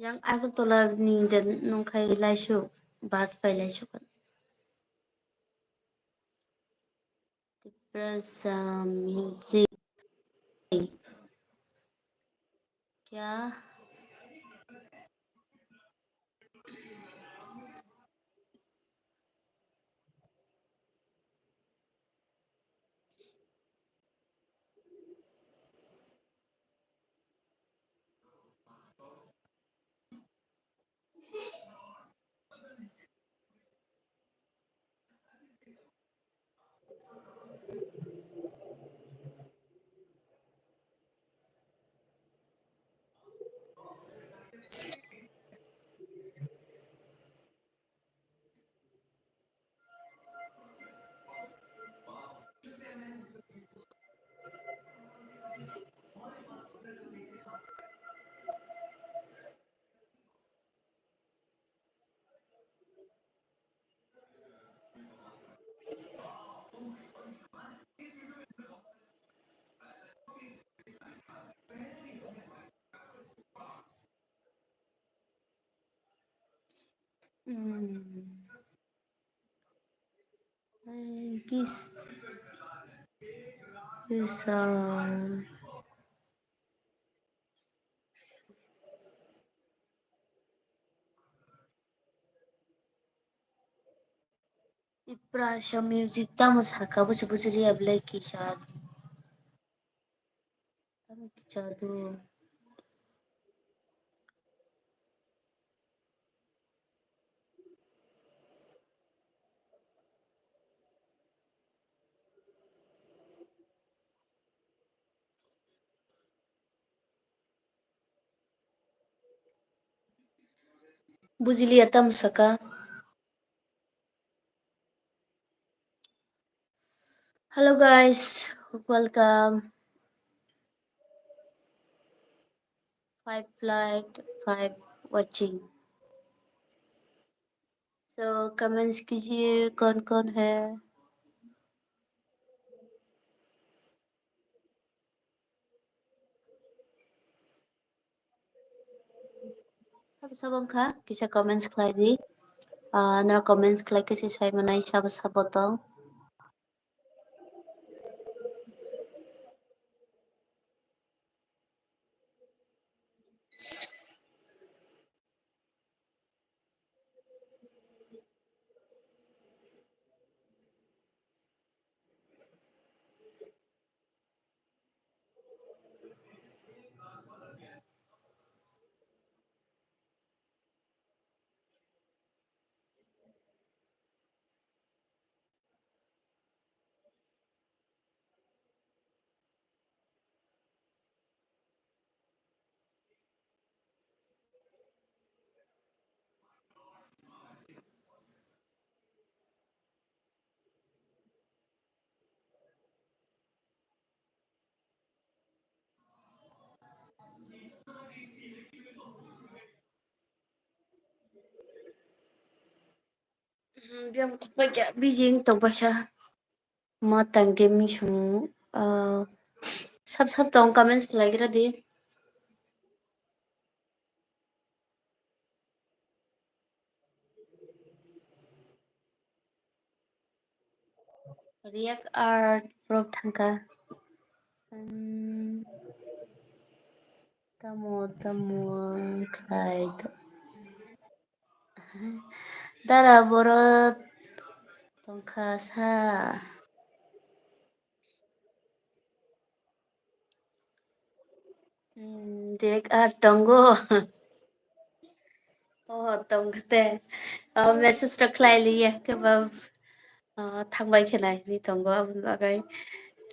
Yang Agartala ni de nungkhai laisio, bus pai laisio. Tiprasa music. Kya? Hmm. I guess you saw. Tiprasa music tamo saka, busi busi liya belai kisa. Tamo kisa do. Bujiliya tamo saka. Hello guys, welcome. Five like, five watching. So comments कीजिए कौन कौन है. Sabo sabo wngkha kisa comments khlai di. Ah, nora comments khlai khe se sai manai sabo sabo tong. Hmm, biyang tongbaikha, bijing tongbaikha. Ma tang gaming song, ah, sab sab tong comments khlaigra di. React art pro thangkha. Hmm, tamo tamo khlai to. Dara borok tongkha sa. Hmm, dek ar tongo. Oh, tongkha te. Oh, message rok khlai liya kebab. Oh, thangbai khe nai ni tongo aboni bagwi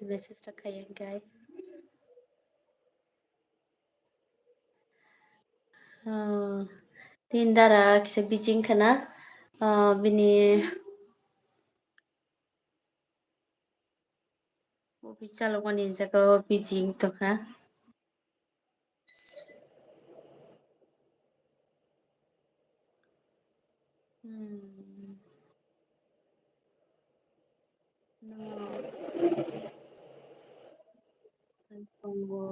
message rok khai hwnkhe. Ah, tin dara kisa bijing khana, ah, bini office chalokmani jaga o bijing tongkha. Hmm. No. Tongo.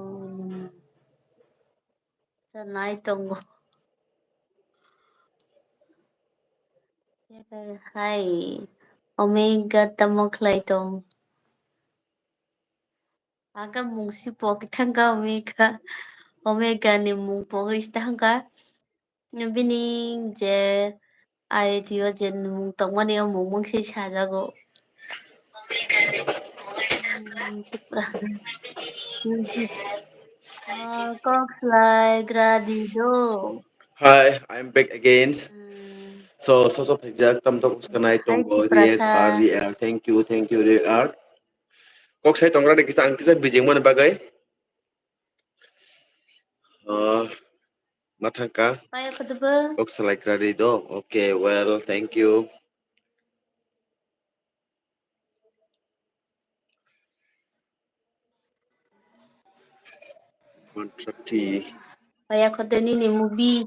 Chanai tongo. Hai, Omega tamo khlai tong. Aga mung si pok thangka Omega. Omega ni mung pok is thangka. Bini je I D o je mung tongmani o mung mung se sajago. Hmm, Tripura. Ah, kok slai gradi do. Hi, I'm back again. Hmm. So, so, so, phaijak, tam tok uskanai. Hi, tongo, Tripura React sa. Art, React. Thank you, thank you, React Art. Kok sai tongra de kisa, ang kisa bijing mani bagwi. Ah, ma thangka? Paya khudubu. Kok salai kra ri do. Okay, well, thank you. One thirty. Paya khudu nini movie.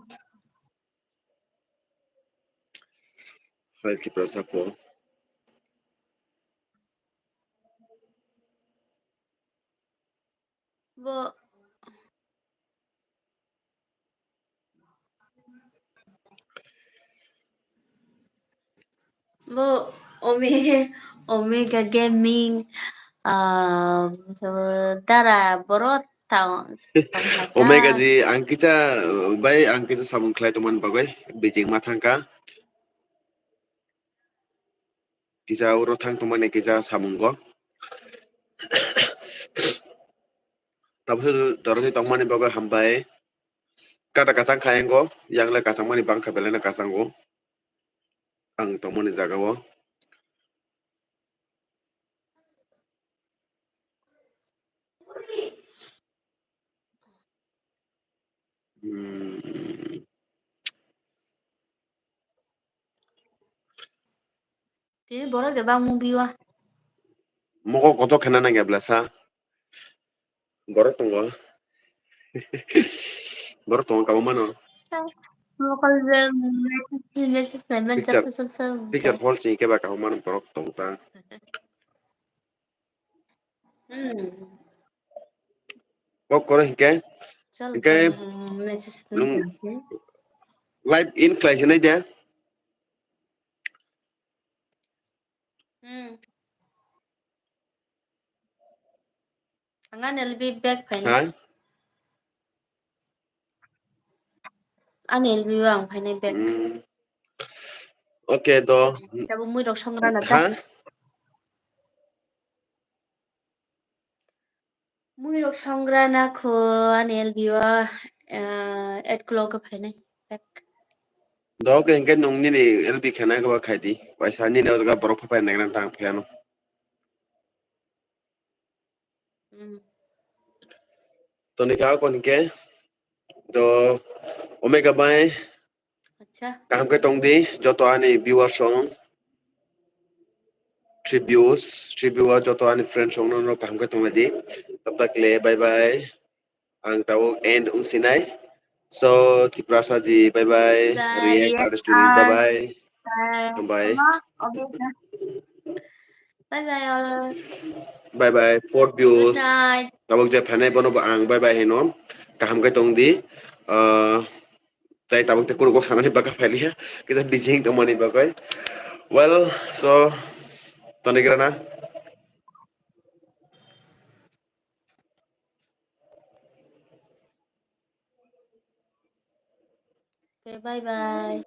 Hai, Tripura Sapo. Bo. Bo Ome-, Omega Gaming, ah, so Dara Borok tang, tang hasa. Omega ji, ang kisa, bai ang kisa samung khlai tongmani bagwi bijing ma thangkha. Kisa oro thang tongmani kisa samungo. Tabuk doroni tongmani bagwi hambai. Kata kachang khayango, yangle kachangmani bangkha belai no kachango. Ang tongmani jagao. Hmm. Tini borok de bang mung biwa. Mokol kotor khena nangya blasa. Borok tongo. Borok tongo kabo mano. Mokol je message, message nai man. Picture, sab, sab, sab, picture hol chini keba kabo mano borok tong ta. Hmm. Kok koro hinkhe, chal, hinkhe, hmm, message nung tong khe. Live in khlai sinai de. Hmm. Ang ani L B back phainai. Ha? Ani L B o ang phainai back. Hmm. Okay, do. Tabuk mui rok songra na ta? Ha? Mui rok songra na kho ani L B o, eh, eight o'clock o phainai back. Do, okay, hinkhe nung nini L B khenai khe khai di. Waisa nini o jaga borok phai phai nai nang tang phiyano. Hmm. Toni ka kon ke do Omega bai. Acha. Kaham khe tong di joto ani viewers rok. Three views, three viewer joto ani friends rok no kaham khe tong lai di. Tabta kle bye bye. Ang tabuk end wng sinai. So, Tiprasa ji, bye bye. Bye, React React Artist Studio, bye Art. Bye. Bye. Hambai. Ama, oke, na. Bye bye all. Bye bye. Four views. Good night. Tabuk je phainai bono bo ang bye bye hino. Kaham khe tong di. Ah, tai tabuk te kunu kok sanani baka phailiya. Kita busy tongmani bagwi. Well, so, tonigrana. Okay, bye bye.